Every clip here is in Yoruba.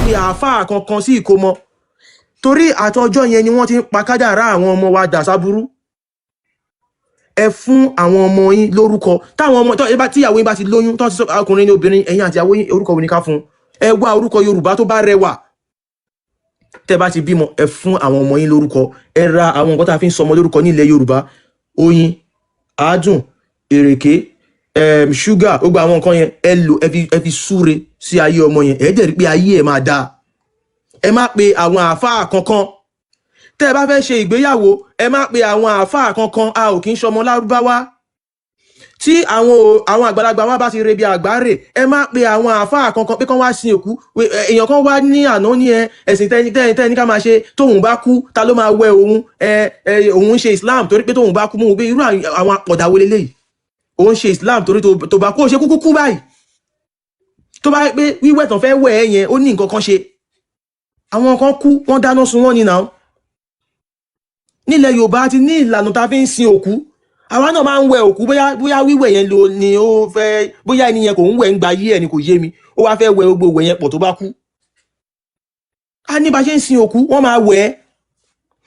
pe àáfàá kankan sí ìkómọ, torí àtọjọ́ yẹn ni wọ́n ti ń pa kádàrá àwọn ọmọ wa dà sábúrú. Ẹ fún àwọn ọmọ yín lórúkọ táwọn ọmọ tó bá tíyàwó yín bá ti lóyún, tó ti sọ ọkùnrin ní obìnrin, ẹ̀yin àti ìyàwó yín, orúkọ wo ni ká fún un? Ẹ wá orúkọ Yorùbá tó bá rẹwà. Tẹ́ bá ti bímọ, ẹ fún àwọn ọmọ yín lórúkọ. Ẹ ra àwọn nǹkan tá a fi ń sọmọ lórúkọ nílẹ̀ Yorùbá: oyin, àádùn, èrèké, ṣúgà, gbogbo àwọn nǹkan yẹn, ẹ lò, ẹ fi súre sí ayé ọmọ yẹn. Ẹ dẹ̀ rí pé ayé ẹ máa dáa. Ẹ má pe àwọn àáfàá kankan. Tẹ́ ẹ bá fẹ́ ṣe ìgbéyàwó, ẹ má pe àwọn àáfàá kankan. A ò kí ń ṣọmọ Lárúbáwá. Tí àwọn àgbàlagbà wa bá ti rebi àgbáre, ẹ má pe àwọn àáfàá kankan pé kán wá sin òkú. Èèyàn kan wá ní àná ní ẹ ẹ̀sìn tẹ́ni ká máa ṣe, tóun bá kú, ta ló máa wẹ òun? Ẹ ẹ òun ń ṣe Islam torí pé tóun bá kú mú un pé irú àwọn àpọ̀dà wo leléyìí? Òun ṣe Islam torí tó bá kú, ó ṣe kúkú kú báyìí. Tó bá yẹ pé wíwẹ̀ tán fẹ́ wẹ̀ ẹ́ yẹn, ó ní nǹkan kan ṣe. Àwọn kan kú, wọ́n dáná sun wọ́n ní náà. Nílẹ̀ Yorùbá ti ní ìlànà tá a fi ń sin òkú. Àwa náà máa ń wẹ òkú. Bóyá wíwẹ̀ yẹn ló ni ó fẹ́, bóyá ẹni yẹn kò ń wẹ̀ ń gba yí ẹ̀ ni, kò yé mi. Ó wá fẹ́ wẹ gbogbo wẹ̀ yẹn pọ̀ tó bá kú. A ní bá ṣe ń sin òkú, wọ́n máa wẹ̀ ẹ́.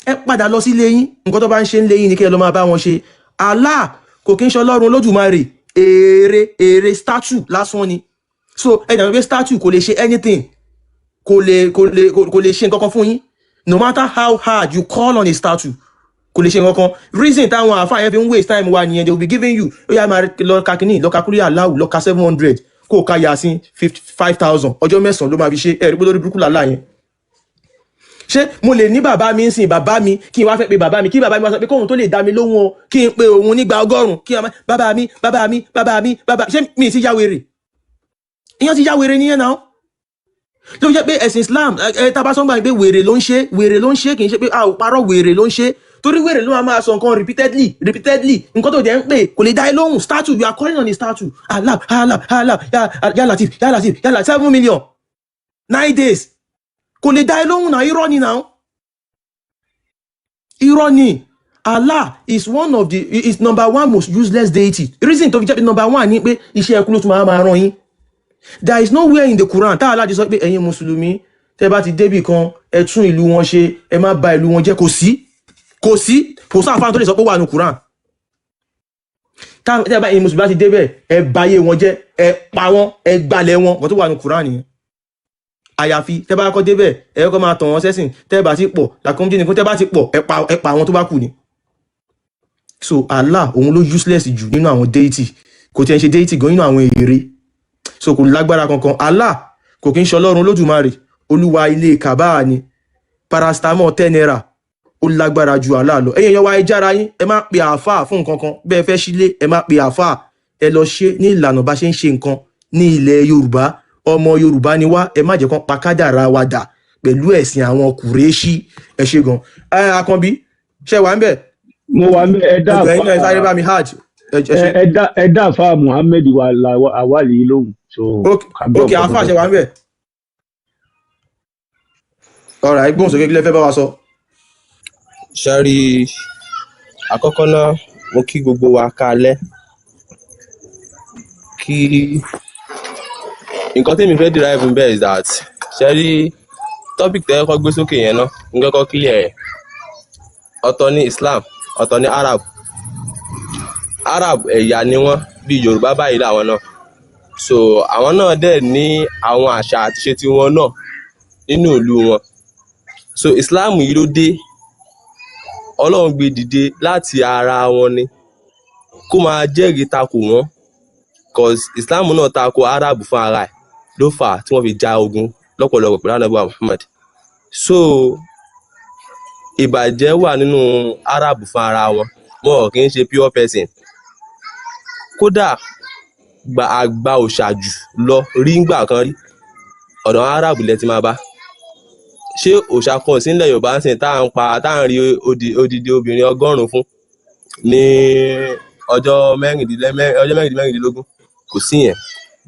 Ẹ padà lọ sí ilé yín. Nǹkan tó bá ń ṣe ń lé yín ni kí ẹ lọ máa bá wọn ṣe. Allah kò kí ń ṣe Ọlọ́run Olódùmarè. Ère, ère, statue lásán ni. So ẹ dàbí pé statue kò lè ṣe anything, kò lè ṣe nǹkan kan fún yín. No matter how hard you call on a statue, kò lè ṣe nǹkan kan. Reason táwọn àáfàá yẹn fi ń waste time wa nìyẹn. They will be giving you, ó yá, máa lọ ka kínní, lọ ka kúrò aláwù, lọ ka 700, kó o ka yasin 55,000, ọjọ́ 9 ló máa fi ṣe. Ẹ̀rí pé lórí burúkú làlá yẹn. Ṣé mo lè ní bàbá mi ń sìn bàbá mi, kí n wá fẹ́ pe bàbá mi, kí bàbá mi wá sọ pé kóun tó lè dá mi lóhùn o, kí n pe òun nígbà 100, kí n máa "Bàbá mi, bàbá mi, bàbá mi, bàbá"? Ṣé mi ti já wèrè? Ìyẹn ti já wèrè nìyẹn náà. Ló fi jẹ́ pé ẹ̀sìn Islam, ẹ tá a bá sọ́ngbà pé wèrè ló ń ṣe, wèrè ló ń ṣe, kì í ṣe pé a ò parọ́. Wèrè ló ń ṣe, torí wèrè ló máa sọ nǹkan repeatedly, repeatedly. Nǹkan tó jẹ́ ń pè kò lè dá ẹ lóhùn. Statue, you are calling on a statue. Allah, Allah, Allah, ya, ya Latif, ya Latif, ya Latif, 7 million, 9 days, kò lè dá ẹ lóhùn náà. Irọ́ ni náà, irọ́ ni. Allah is one of the is number one most useless deity. Reason tó fi jẹ́ pé number one ni pé iṣẹ́ ẹkú ló tún máa rán yín. There is nowhere in the Quran tá Allah ti sọ pé ẹ̀yin mùsùlùmí, tẹ́ bá ti débì kan, ẹ tún ìlú wọn ṣe, ẹ má bà ìlú wọn jẹ́. Kò sí, kò sí, kò sáà tó lè sọ pé ó wà ní Quran tẹ́ bá ẹ̀yin mùsùlùmí bá ti débẹ̀, ẹ báyé wọn jẹ́, ẹ pa wọ́n, ẹ gbalẹ̀ wọn. Nǹkan tó wà ní Quran nìyẹn. Àyàfi tẹ́ bá kọ́ débẹ̀, ẹ kọ́ máa tàn wọ́n sẹ́sìn. Tẹ́ bá ti pọ̀ làkúnjí nìkan, tẹ́ bá ti pọ̀, ẹ pa àwọn tó bá kù ni. So Allah, òun ló useless jù nínú àwọn deity. Kò tiẹ̀ ń ṣe deity gan, nínú àwọn ère. So kò lágbára kankan. Allah kò kí ń ṣe Ọlọ́run Olódùmarè. Olúwa ilé kàbáà ni. Paracetamol 10 naira, ó lágbára ju Allah lọ. Ẹ̀yin èèyàn wa, ẹ jára yín. Ẹ má pe àáfàá fún nǹkan kan. Bẹ́ẹ̀ fẹ́ sílé, ẹ má pe àáfàá. Ẹ lọ ṣe ní ìlànà bá ṣe ń ṣe nǹkan ní ilẹ̀ Yorùbá. Ọmọ Yorùbá ni wá. Ẹ má jẹ́ kán pa kádàrá wa dà pẹ̀lú ẹ̀sìn àwọn Kùrẹ́ṣí. Ẹ ṣe gan. Ẹ Àkànbí, ṣe wà ń bẹ̀? Mo wà ń bẹ. Ẹ dá. Ẹgbẹ́ yín náà, ẹ sáré bá mi hajj. Ẹ ṣe. Ẹ dá àfa Muhammed wa Awali yìí lóhùn so. Ok. Ká gbọ́ Ok. nǹkan tó Àáfàá, fẹ́ ṣe sọ. wà ń bẹ̀? Ọ̀rọ̀ àìgbóhùnsókè, kí lẹ fẹ́ bá wa sọ? Ṣẹ́rí, àkọ́kọ́ náà, mo kí gbogbo wa káalẹ́. Kí nǹkan tèmi fẹ́ derive ń bẹ̀ is that, ṣẹ́rí, topic tẹ́ kọ́kọ́ gbé sókè yẹn náà, ń kọ́kọ́ clear ẹ̀. Ọ̀tọ̀ ní Islam, ọ̀tọ̀ ní Arab. Arab, ẹ̀yà ni wọ́n, bí Yorùbá báyìí làwọn náà. So àwọn náà dẹ̀ ní àwọn àṣà àti ìṣe tiwọn náà nínú ìlú wọn. So Islam yìí ló dé, Ọlọ́run gbé dìde láti ara wọn ni kó máa jẹ́rìí takò wọ́n, cause Islam náà takò Arab fún ara ẹ̀. Ló fà á tí wọ́n fi ja ogun lọ́pọ̀lọpọ̀ pẹ̀lú Ànábì wa Muhammad. So ìbàjẹ́ wà nínú Arab fún ara wọn. Wọn ò kì í ṣe pure person. Kódà gba àgbà òòṣà jù lọ rí ngbà kan rí, ọ̀dọ̀ àwọn Arab lẹ ti máa bá. Ṣé òòṣà kan ò sí nílẹ̀ Yorùbá ń sìn tá à ń pa, tá à ń rí odidi obìnrin 100 fún ní ọjọ́ 16? Kò sí yẹn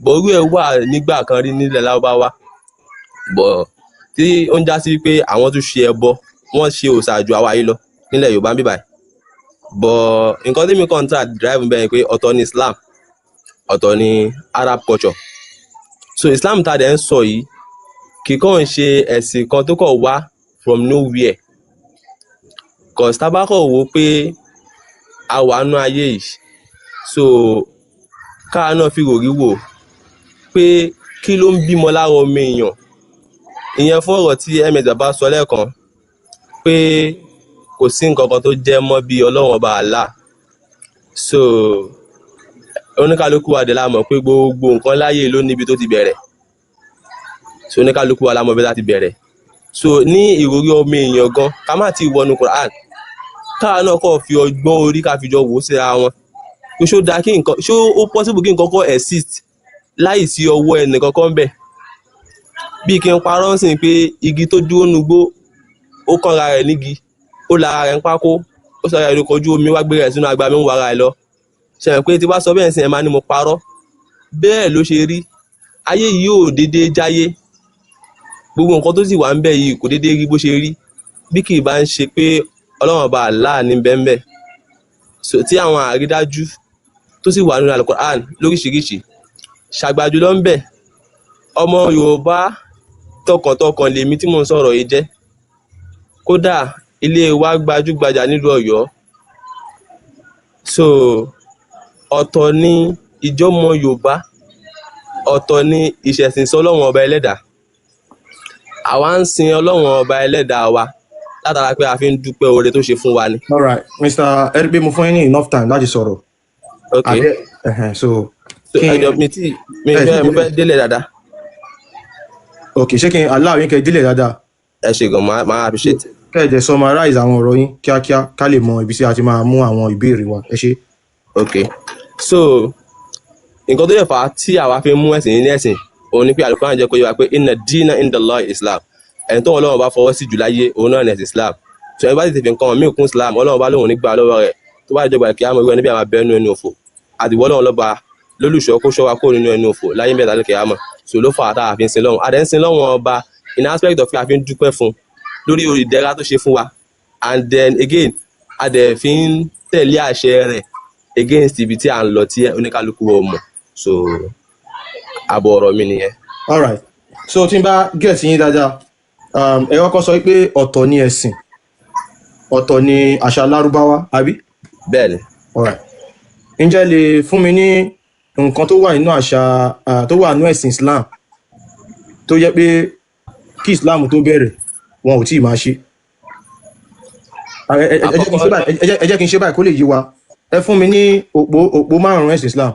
bọ̀. Irú ẹ̀ wà nígbà kan rí nílẹ̀ Lárúbáwá bọ̀, tí ó ń já sí pé àwọn tún ṣe ẹbọ, wọ́n ṣe òòṣà ju àwa yìí lọ nílẹ̀ Yorùbá ń bí báyìí. Bọ̀ nǹkan tí mi kàn ń tà drive bẹ́ẹ̀ ni pé ọ̀tọ̀ ní Islam, ọ̀tọ̀ ní Arab culture. So Islam tá a dẹ̀ ń sọ yìí Kì í kàn ń ṣe ẹ̀sìn kan tó kàn wá from nowhere, cause tá a bá kàn wò ó pé a wà nú ayé yìí, so káwa náà fi ròrí wò pé kí ló ń bímọ lára ọmọ èèyàn. Ìyẹn fún ọ̀rọ̀ tí Ms Baba sọ lẹ́ẹ̀kan pé kò sí nǹkan kan tó jẹ́ mọ́ bí Ọlọ́run Ọba Allah. So oníkálukú wa dẹ̀ la mọ̀ pé gbogbo nǹkan láyé ló níbi tó ti bẹ̀rẹ̀. So oníkálukú wa la mọ̀ bí tá ti bẹ̀rẹ̀. So ní ìròrí ọmọ èèyàn gan, ká má ti wọnú Quran, káwa náà kàn fi ọgbọ́n orí ká fi jọ wò ó síra wọn pé ṣó dáa kí nǹkan, ṣó ó possible kí nǹkan kọ́ exist láì sí ọwọ́ ẹnìkankan ńbẹ̀? Bí kí n parọ́ ń sìn pé igi tó dúró nugbó, ó kànra rẹ̀ nígi, ó lara rẹ̀ ń pákó, ó sọ ara rẹ̀ lóko ojú omi, wá gbé rẹ̀ sínú agbami, ń wara ẹ̀ lọ. Ṣe mọ̀ pé tí bá sọ bẹ́ẹ̀ sìn, ẹ máa ní mo parọ́. Bẹ́ẹ̀ ló ṣe rí. Ayé yìí ò déédéé jáyé. Gbogbo nǹkan tó sì wà ń bẹ̀ yìí kò déédéé rí bó ṣe rí, bí kì í bá ń ṣe pé Ọlọ́run Ọba Allah ní bẹ́ńbẹ́. So tí àwọn àrídájú tó sì wà nínú Al-Qur'an lóríṣiríṣi ṣàgbàjù lọ ń bẹ̀. Ọmọ Yorùbá tọkàntọkàn lèmi tí mò ń sọ̀rọ̀ yìí jẹ́. Kódà ilé wa gbajúgbajà nílùú Ọ̀yọ́. So ọ̀tọ̀ ni ìjọ́mọ Yorùbá, ọ̀tọ̀ ni ìṣẹ̀sìn sọlọ́run Ọba ẹlẹ́dàá. Àwa ń sin Ọlọ́run Ọba ẹlẹ́dàá wa látara pé a fi ń dúpẹ́ oore tó ṣe fún wa ni. All right, Mr. Ẹ rí pé mo fún yín ní enough time láti sọ̀rọ̀. Ok. Àbí ẹ̀hẹ̀n, so So kí ẹ jọ mi tí mi ẹ fẹ́ mo fẹ́ délẹ̀ dáadáa. Ok, ṣé kí n allow yín kẹ́ délẹ̀ dáadáa? Ẹ ṣe gan, máa appreciate. Kẹ́ ẹ dẹ̀ summarize àwọn ọ̀rọ̀ yín kíákíá, ká lè mọ ibi tí a ti máa mú àwọn ìbéèrè wa. Ẹ ṣé. Ok, so nǹkan tó yẹ fà á tí àwa fi ń mú ẹ̀sìn yìí ní ẹ̀sìn, òun ni pé Al-Qur'an jẹ́ kó yé wa pé inna dina inda Allah Islam. Ẹni tó wọn Ọlọ́run bá fọwọ́ sí jù láyé, òun náà ní ẹ̀sìn Islam. So ẹni bá ti fi nǹkan míì kún Islam, Ọlọ́run bá lóun nígbà lọ́wọ́ rẹ̀. Tó bá jọgbà kí á mọ irú ẹni bí àwọn abẹ́nú ẹnu òfò àdìwọ́ Ọlọ́run lọ́ba lólùṣọ́, kó ṣọ́ wa kó nínú ẹnu òfò láyé mẹ́ta lókè àmọ́. So ló fà á tá a fi ń sin lọ́run. A dẹ̀ ń sin lọ́run Ọba in aspect of pé a fi ń dúpẹ́ fún lórí ìdẹ̀ra tó ṣe fún wa, and then again, a dẹ̀ fi ń tẹ̀lé àṣẹ rẹ̀ against ibi tí à ń lọ tí oníkálukú wa ò mọ̀. So àbọ̀ ọ̀rọ̀ mi nìyẹn. All right, so tí n bá get yín dáadáa, ẹ kọ́kọ́ sọ pé ọ̀tọ̀ ni ẹ̀sìn, ọ̀tọ̀ ni àṣà Lárúbáwá, àbí? Bẹ́ẹ̀ ni. All right, ǹjẹ́ lè fún mi ní nǹkan tó wà nínú àṣà, tó wà nínú ẹ̀sìn Islam, tó jẹ́ pé kí Islam tó bẹ̀rẹ̀, wọn ò tí ì máa ṣe? Ẹ jẹ́ kí n ṣe báyìí, ẹ jẹ́ kí n ṣe báyìí kó lè yé wa. Ẹ fún mi ní òpó márùn-ún ẹ̀sìn Islam.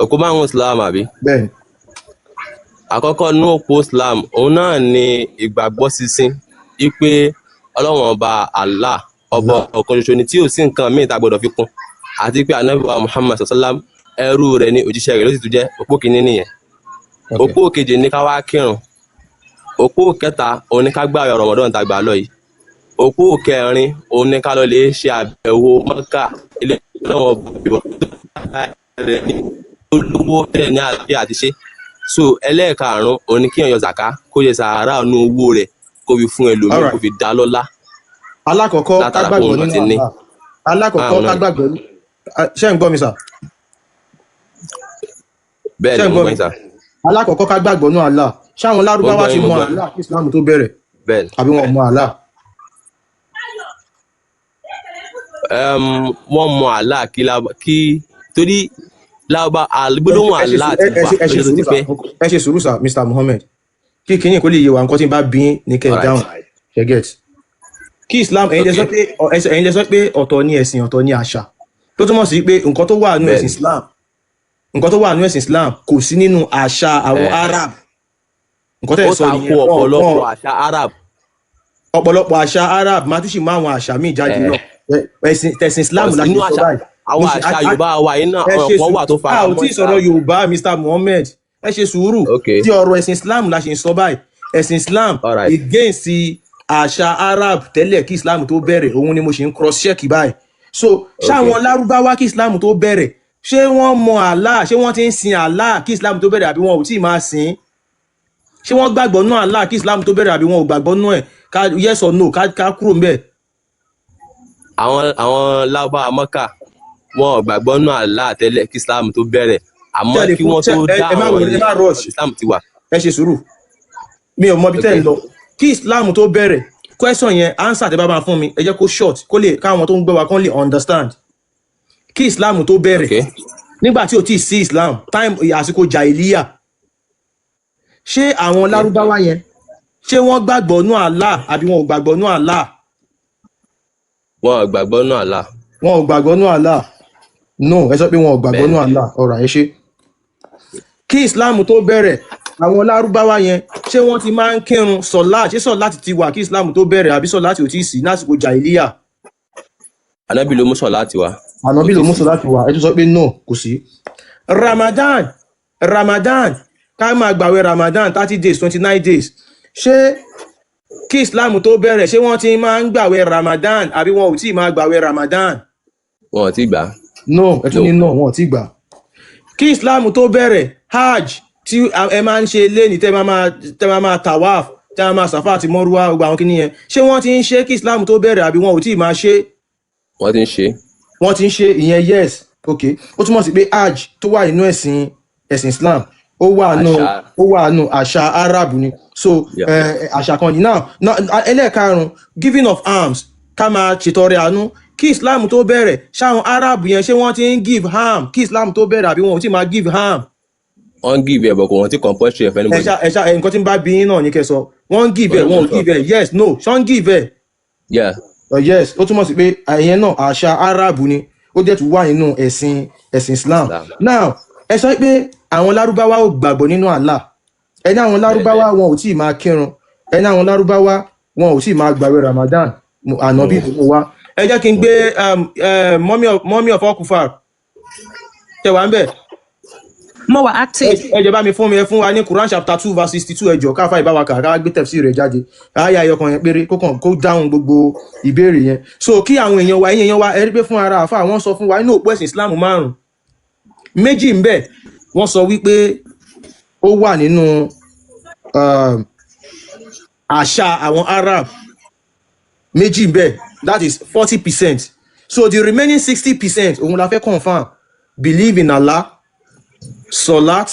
Òpó márùn Islam, àbí? Bẹ́ẹ̀ ni. Àkọ́kọ́ nínú òpó Islam, òun náà ni ìgbàgbọ́ sísìn wípé Ọlọ́run Ọba Allah, ọba ọ̀kan ṣoṣo ni, tí ò sí nǹkan míì tá a gbọ́dọ̀ fi kún, àti pé Ànábì wa Muhammad sallam, ẹrú rẹ̀ ní, òjíṣẹ́ rẹ̀ ló sì tún jẹ́. Òpó kìíní nìyẹn. Òpó kejì ní ká wá kírun. Òpó kẹta, òun ní ká gbààwẹ̀ Ramadan tá a gbà lọ yìí. Òpó kẹrin, òun ní ká lọ lè ṣe àbẹ̀wò Mọ́kà, ilé Ọlọ́run Ọba rẹ̀ ní olówó tẹ̀ ní àlàáfíà àti ṣe. So ẹlẹ́ẹ̀karùn-ún, òun ní kíyàn yọ zàká, kó yẹ sàárà nú owó rẹ̀, kó fi fún ẹlòmíì, Alright. kó fi dá lọ́lá Alákọ̀ọ́kọ́, ká látara pé gbàgbọ́ òun náà nínú ti ní. Allah. Alákọ̀ọ́kọ́, Márùn ká náà ni. gbàgbọ́. Ṣé ń gbọ́ mi, sà? Bẹ́ẹ̀ Ṣé ni, ń mo gbọ́ gbọ́ mi? yín, sà. Alákọ̀ọ́kọ́, ká gbàgbọ́ nínú Allah. Ṣáwọn Mo Lárúbáwá gbọ́ ti yín, mo mọ gbọ́ yín. Allah kí Islam tó bẹ̀rẹ̀, Bẹ́ẹ̀ ni. àbí wọn ò mọ Allah? Wọ́n mọ Allah kí torí lábá gbólóhùn Ẹ ṣe Allah ti ẹ wà ṣe ẹ ṣe lọ́jọ́ tó ti sùúrù, sà. pẹ́. Ẹ ṣe sùúrù, sà. Mr Muhammed, kí kinní kó lè yé wa, nǹkan tí n bá bí yín ní kẹ́ ẹ Alright. dáhùn. Ṣe get? Kí Islam, ẹ̀yin lẹ sọ pé ẹ̀yin lẹ sọ pé ọ̀tọ̀ ni ẹ̀sìn, ọ̀tọ̀ ni àṣà, tó túmọ̀ sí pé nǹkan tó wà nínú Bẹ́ẹ̀ ẹ̀sìn ni. Islam, nǹkan tó wà nínú ẹ̀sìn Islam kò sí nínú àṣà àwọn Arab. Nǹkan tẹ́ Ó ẹ̀ sọ tako nìyẹn. ọ̀pọ̀lọpọ̀ àṣà Arab. Ọ̀pọ̀lọpọ̀ àṣà Arab máa tún sì mú àwọn àṣà míì jáde náà. Ẹ̀sìn tẹ̀sìn Islam la Inú ṣe sọ àṣà báyìí. àwọn Mo ṣe- àṣà Yorùbá wa yìí náà, ẹ àwọn ṣe kan wà tó sùúrù. fara A ò mọ́ tí ì sọ̀rọ̀ Islam. Yorùbá, Mr Muhammed, ẹ ṣe sùúrù. Tí ọ̀rọ̀ ẹ̀sìn Islam la ṣe ń sọ báyìí. Ẹ̀sìn Islam against àṣà Arab tẹ́lẹ̀ kí Islam tó bẹ̀rẹ̀, òun ni mo ṣe ń cross check báyìí. So ṣáwọn Lárúbáwá kí Islam tó bẹ̀rẹ̀, ṣé wọ́n mọ Allah? Ṣé wọ́n ti ń sin Allah kí Islam tó bẹ̀rẹ̀, àbí wọn ò tí ì máa sìn? Ṣé wọ́n gbàgbọ́ nú Allah kí Islam tó bẹ̀rẹ̀, àbí wọn ò gbàgbọ́ nú ẹ̀? Ká yes or no, ká kúrò ńbẹ̀. Àwọn Lárúbáwá Mọ́kà, wọn ò gbàgbọ́ nínú Allah tẹ́lẹ̀ kí Islam tó bẹ̀rẹ̀, àmọ́ Ṣé ẹ lè kí fún wọ́n ṣé tó ẹ dá ẹ má àwọn wọlé, ẹ má rush. Islam ti wà. Ẹ ṣe sùúrù. Mi ò mọ ibi tẹ́ Ok. ń lọ. Kí Islam tó bẹ̀rẹ̀, question yẹn, answer tẹ́ bá máa fún mi, ẹ jẹ́ kó short, kó lè káwọn tó ń gbọ́ wa kán lè understand. Kí Islam tó bẹ̀rẹ̀, nígbà tí ò tí ì sí Islam, time àsìkò jàìlíyà, ṣé àwọn Lárúbáwá yẹn, ṣé wọ́n gbàgbọ́ nú Allah àbí wọn ò gbàgbọ́ nú Allah? Wọn ò gbàgbọ́ nínú Allah. Wọn ò gbàgbọ́ nú Allah. No, ẹ sọ pé wọn ò gbàgbọ́ nú Bẹ́ẹ̀ni. Allah. Ọ̀rọ̀ ẹ ṣe. Kí Islam tó bẹ̀rẹ̀, àwọn Lárúbáwá yẹn, ṣé wọ́n ti máa ń kírun sọ̀lá? Ṣé sọ̀lá ti wà kí Islam tó bẹ̀rẹ̀ àbí sọ̀lá tí ò tí ì sí lásìkò jàìlíyà? Ànábì ló mú sọ̀láàtì wá. Kò Ànábì tí ló mú sí. sọ̀lá ti wà. Ẹ tún sọ pé no, kò sí. Ramadan, Ramadan, ká máa gbàwẹ̀ Ramadan 30 days, 29 days, ṣé kí Islam tó bẹ̀rẹ̀, ṣé wọ́n ti máa ń gbàwẹ̀ Ramadan àbí wọn ò tí ì máa gbàwẹ̀ Ramadan? Wọn ò tí gbà á. No, ẹ tún No. ní no, wọn ò tí gbà. Kí Islam tó bẹ̀rẹ̀, hajj tí ẹ máa ń ṣe léni, tẹ́ máa tawaf, tẹ́ máa máa sàfà àti mọ́rúwá, gbogbo àwọn kìíní yẹn, ṣé wọ́n ti ń ṣe kí Islam tó bẹ̀rẹ̀ àbí wọn ò tí ì máa ṣe? Wọ́n ti ń ṣe. Wọ́n ti ń ṣe ìyẹn, yes. Ok, ó túmọ̀ sí pé hajj tó wà nínú ẹ̀sìn Islam, ó wà nù Àṣà. ó wà nù àṣà Arab ni. So àṣà kan ni. Now ẹlẹ́ẹ̀karùn-ún, giving of alms, ká máa ṣètọrẹ àánú. Kí Islam tó bẹ̀rẹ̀, ṣáwọn Arab yẹn, ṣé wọ́n ti ń give alms kí Islam tó bẹ̀rẹ̀ àbí wọn ò tí máa give alms? Wọ́n ń give ẹ̀ bọ̀, kò wọ́n ti compulsory ẹ̀ fún Ẹ anybody. ṣá, ẹ ṣá, ẹ, nǹkan tí ń bá bí yín náà ní kẹ́ sọ. Wọ́n ń give ẹ̀, Wọ́n wọn ò ń sọ. give ẹ̀? Yes, no, ṣọ́ ń give ẹ̀? Yeah. Yes, ó túmọ̀ sí pé ìyẹn náà àṣà Arab ni, ó dẹ̀ tún wà nínú ẹ̀sìn Islam. Islam. Now, ẹ sọ pé àwọn Lárúbáwá ò gbàgbọ́ nínú Allah, ẹ ní àwọn Lárúbáwá wọn ò tí ì máa kírun, ẹ ní àwọn Lárúbáwá wọn ò tí ì máa gbàwẹ̀ Ramadan. Ànábì ló mú wá. Ẹ jẹ́ kí n gbé mummy of Okufar tẹ wà ń bẹ̀. Mo wà active. Ẹ jẹ́ bá mi fún mi, ẹ fún wa ní Quran chapter 2 verse 62. Ẹ jọ̀ọ́, káfá ìbáwa kà, ká gbé tafsir rẹ̀ jáde, àyà ẹyọkan yẹn péré, kó kàn kó dáhùn gbogbo ìbéèrè yẹn. So kí àwọn èèyàn wa, ẹ̀yin èèyàn wa, ẹ rí pé fún ara àfa wọ́n sọ fún wa inú òpó ẹ̀sìn Islam márùn, méjì ń bẹ wọ́n sọ wípé ó wà nínú àṣà àwọn Arab, méjì ń bẹ, that is 40%. So the remaining 60% òun la fẹ́ confirm: believe in Allah, Salat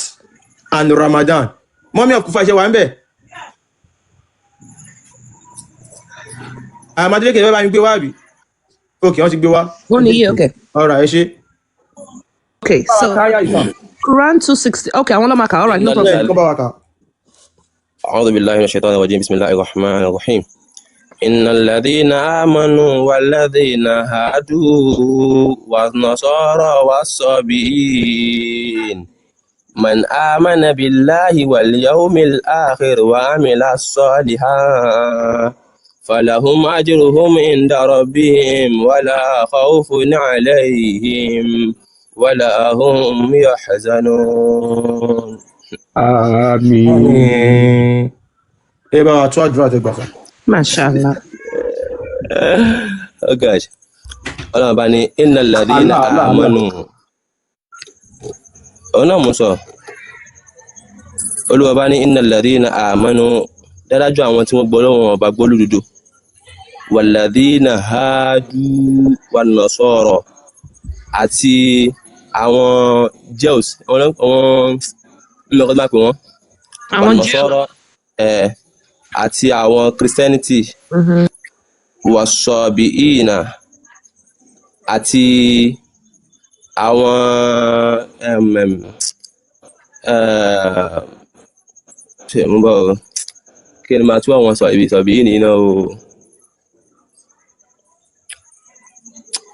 and Ramadan. Mummy of Kufa, ṣe wà ń bẹ̀? Àmàdélékè fẹ́ bá mi gbé wá bí? Ok, wọ́n ti gbé wá. Wọ́n ní yí, okay. Ọ̀rọ̀ ẹ ṣe. Okay, so Káyà ìfà. Quran 260. Okay, àwọn ọlọ́mọ kà, all right, no problem. Bẹ́ẹ̀ kọ́ bá wa kà. أعوذ بالله من الشيطان الرجيم، بسم الله الرحمن الرحيم. إن الذين آمنوا والذين هادوا والنصارى والصابئين من آمن بالله واليوم الآخر وعمل صالحا فلهم أجرهم عند ربهم ولا خوف عليهم ولا هم يحزنون. Àmín. Àmín. Ẹ bá wa tó àdúrà tẹ gbà sá. Mashallah. Oh gosh. Ọlọ́run bá ní iná ladina Allah, Allah, Allah. amanu. Òun náà mú sọ. Olúwa bá ní iná ladina amanu, dádájọ́ àwọn tí wọ́n gbọ́ lọ́wọ́ ọba gbọ́ lódodo. Wàlladina hadu wàn-nasara, àti àwọn Jews, àwọn mẹ́kọ́ tó máa pè wọ́n. Àwọn Jew. Wàn-nasara àti àwọn Christianity. Wàsọ̀bìínà, àti àwọn ṣe mo bọ̀ o, kí ni màá tún àwọn sọ ibi sọ̀bìínì náà o,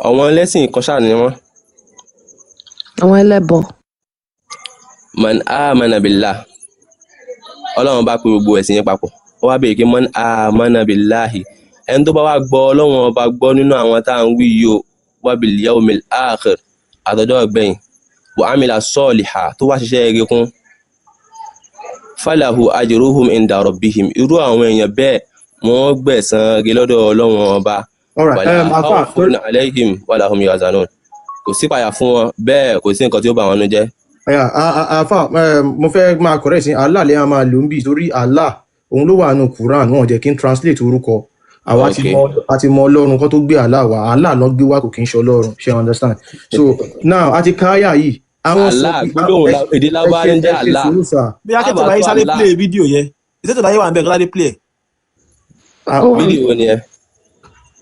àwọn ẹlẹ́sìn kan ṣáà ni wọ́n. Àwọn ẹlẹ́bọ. Man amana billah, Ọlọ́run bá pe gbogbo ẹ̀sìn yẹn papọ̀, ó wá béèrè pé man amana billahi, ẹni tó bá wá gbọ́ Ọlọ́run ọba gbọ́ nínú àwọn tá à ń wí yìí o, wa bil yawmil akhir, àtọjọ́ ọ̀gbẹ̀yìn, wa amila saliha, tó wá ṣiṣẹ́ eré kún, falahu ajruhum inda rabbihim, irú àwọn èèyàn bẹ́ẹ̀ wọ́n gbẹ̀san rere lọ́dọ̀ Ọlọ́run ọba. All right, Wala afa khawfun alayhim wala hum yahzanun, kò sí ìpayà fún wọn, bẹ́ẹ̀ kò sí nǹkan tí ó bà wọ́n nú jẹ́. Yeah, afa, mo fẹ́ máa correct sí Allah lè máa lò ń bì, torí Allah òun ló wà nù Quran, wọn ò jẹ́ kí n translate orúkọ. Àwa ti mọ, a ti mọ Ọlọ́run kan tó gbé Allah wá, Allah ló gbé wá, kò kí n ṣe Ọlọ́run, ṣe understand? So now a ti káyà yìí, àwọn sọ Allah gbólóhùn ẹ èdè ẹ Lárúbáwá ṣe ní ẹ jẹ́ ṣe Allah. sùúrù sà. Bí akẹ́tọ̀ Àbá bá yín tó sáré Allah. play fídíò yẹn. Ìṣètò láyé wà ń bẹ̀ kọ́ládé play ẹ̀. Ah, Ó wà. Fídíò wo ni ẹ?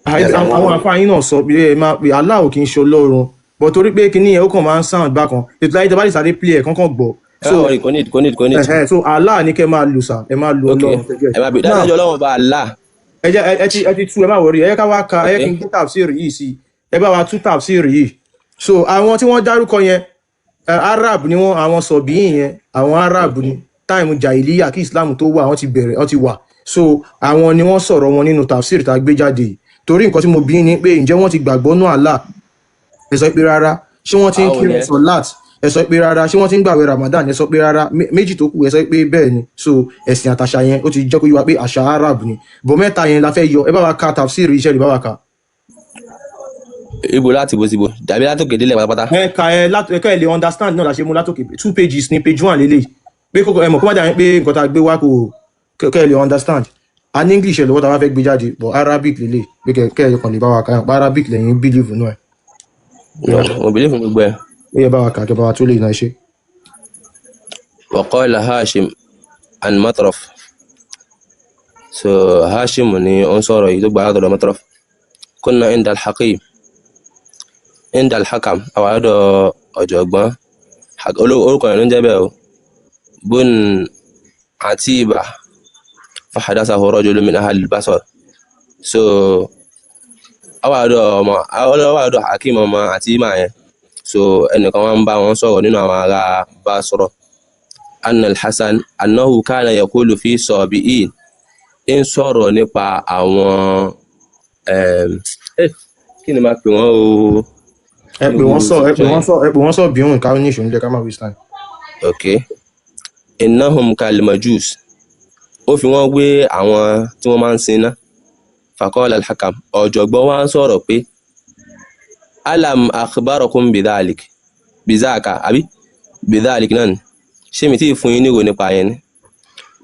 Àwọn àfáà yín náà sọ pé ẹ máa pé Allah ò kì í ṣe ọlọ́run, but torí pé kinní yẹn ó kàn máa ń sound bákan, ètò láyé tẹ́bá lè sáré play ẹ̀ kánkán gbọ́. Ẹ So má worry, kò need, kò need, kò need. ẹ̀hẹ́n, so Allah ní kẹ́ máa lò sà, ẹ máa lo Ok, ọlọ́run tẹ́jẹ́. ẹ má bèrè Now dájọ́ Ọlọ́run bá Allah. ẹ jẹ́ ẹ ti tú, ẹ má worry, ẹ jẹ́ ká wá ka, ẹ Ok, jẹ́ kí n gbé tafsir yìí sí i. Ẹ bá wa tú tafsir yìí. So àwọn tí wọ́n dárúkọ yẹn, Arab ni wọ́n, àwọn sọ̀bíyìn yẹn, àwọn Arab ni, táìmù jàìlíyà kí Islam tó wà, wọ́n ti bẹ̀rẹ̀, wọ́n ti wà. So àwọn ni wọ́n sọ̀rọ̀ wọn nínú tafsir tá a gbé jáde yìí. Torí nǹkan tí mo bí ni pé ǹjẹ́ wọ́n ti gbàgbọ́ nú Allah? Ẹ sọ pé rárá. Ṣé wọ́n ti ń Àwọn kírun yẹn sọ̀láàt? Ẹ sọ pé rárá. Ṣé wọ́n ti ń gbàwẹ̀ Ramadan? Ẹ sọ pé rárá. Méjì tó kù ẹ sọ pé bẹ́ẹ̀ ni. So ẹ̀sìn àtàṣà yẹn ó ti jẹ́ kó yé wa pé àṣà Arab ni, bọ̀ mẹ́ta yẹn la fẹ́ yọ. Ẹ bá wa ka tafsir iṣẹ́ rẹ̀, bá wa ka. Ibo láti bo síbo dàbí látòkè délẹ̀ pátápátá. Ẹ ka ẹ láti ẹ ká ẹ lè understand náà la ṣe mú látòkè. Two pages ní page one lélẹ̀ pé kókó ẹ mọ̀ kó má dàbí pé nǹkan tá a gbé wá kò kẹ́ ẹ lè understand. A ní English ẹ lọ́wọ́ tá a bá fẹ́ gbé jáde, but Arabic lélẹ̀ pé kẹ́ ẹ kàn lè bá wa kà ẹ, Arabic lẹ́yìn believe nù ẹ. No, mo believe in gbogbo ẹ. Ó yẹ bá wa kà, kẹ́ bá wa tó lè náà ṣe. وقال هاشم عن مطرف. So Hashim ni ó ń sọ̀rọ̀ yìí tó gbà látọ̀dọ̀ Matraf. كنا عند الحكيم، عند الحكم, àwọn àlọ́dọ̀ ọ̀jọ̀gbọ́n orúkọ rẹ̀ ló ń jẹ́ bẹ́ẹ̀ o, bun Atiba, فحدثه رجل من أهل البصر. So àwọn àlọ́dọ̀ ọmọ àwọn àlọ́dọ̀ Hakim ọmọ Atiba yẹn. So ẹnìkan wọn ń bá wọn sọ̀rọ̀ nínú àwọn ará Basra, أن الحسن أنه كان يقول في صابئين, ń sọ̀rọ̀ nípa àwọn kí ni máa pè wọ́n o? Ẹ pè wọ́n sọ, ẹ pè wọ́n sọ, ẹ pè wọ́n sọ bíhùn ká ní ìṣòro nílẹ̀, ká má waste time. Ok, إنهم كالمجوس, ó fi wọ́n wé àwọn tí wọ́n máa ń sin iná. فقال الحكم, ọ̀jọ̀gbọ́n wa ń sọ̀rọ̀ pé ألم أخبركم بذلك, بذاك àbí بذلك náà ni, ṣé mi tí ì fún yín níwò nípa yẹn ni?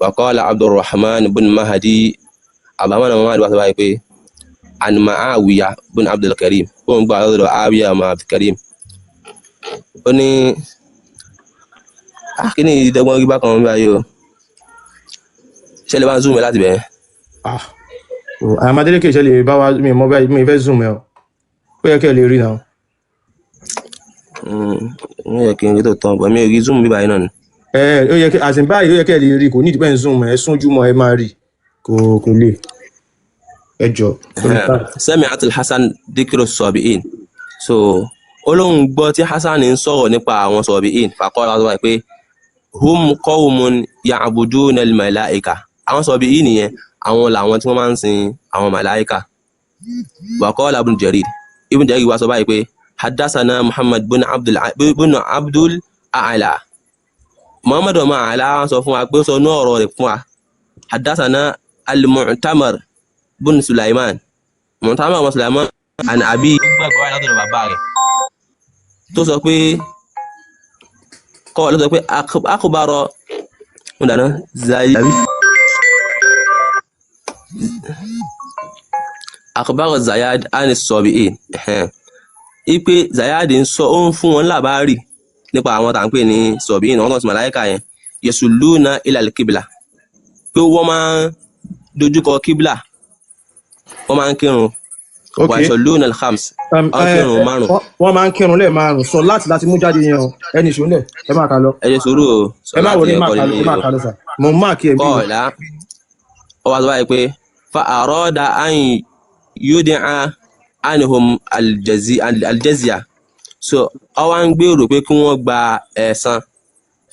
وقال عبد الرحمن بن مهدي, Abdulrahman bin Mahdi wá sọ báyìí pé عن معاوية بن عبد الكريم, ó ń gbà lọ́dọ̀ Muawiya ọmọ Abdulkarim, ó ní ah, kí ni ìdẹ́gbọ́n rí bákan báyìí o? Ṣé lè bá ń zoom ẹ láti bẹ̀rẹ̀? Ah, àwọn Adeleke, ṣe lè bá wa, mi mọ báyìí, mi fẹ́ zoom ẹ o, ó yẹ kẹ́ ẹ lè rí náà. Ó yẹ kí n rí tó tán, bọ̀ mi ò rí zoom bí báyìí náà ni. Ẹ ó yẹ kí àsìn báyìí, ó yẹ kẹ́ ẹ lè rí, kò ní ìdí pẹ́ ń zoom ẹ, súnjú mọ́ ẹ máa rí, kò lè ẹ jọ torí time. سمعت الحسن ذكر الصابئين. So ó lóun gbọ́ tí Hasan ń sọ̀rọ̀ nípa àwọn صابئين. فقال, wá sọ báyìí pé هم قوم يعبدون الملائكة, àwọn صابئين yẹn, àwọn làwọn tí wọ́n máa ń sin àwọn màláìka. وقال ابن جرير, Ibn Jarir wá sọ báyìí pé حدثنا محمد بن عبد الأعلى, Muhammad ọmọ Àlá sọ fún wa pé ó sọ ní ọ̀rọ̀ rẹ̀ fún wa, حدثنا المعتمر بن سليمان, Mu'tamar ọmọ Sulaiman, عن أبيه, gbàgbọ́ wáyé látọ̀dọ̀ bàbá rẹ̀ tó sọ pé kọ́ ló sọ pé أخبر ń dáná zayi أخبر Zayad عن الصابئين, ipe Zayad ń sọ, ó ń fún wọn lábárì nípa àwọn tá à ń pè ní صابئين, àwọn tó ń sin màláìka yẹn, يصلون إلى القبلة, pé wọ́n máa ń dojúkọ kíbla, wọ́n máa ń kírun. Ok. ويصلون الخمس, wọ́n ń kírun márùn. Wọ́n máa ń kírun lẹ́ẹ̀ márùn sọ láti mú jáde yẹn o, ẹni ìṣòro lẹ̀, ẹ máa kà lọ. Ẹ jẹ́ sùúrù o. Sọ Ẹ má láti wọlé, ẹ máa ẹ̀kọ́ kà lọ, nínú ẹ máa o kà lọ sà, mo mark ẹ bí. قال, ó wá sọ báyìí pé فأراد أن يدع عنهم الجزية. So ó wá ń gbèrò pé kí wọ́n gba ẹ̀san.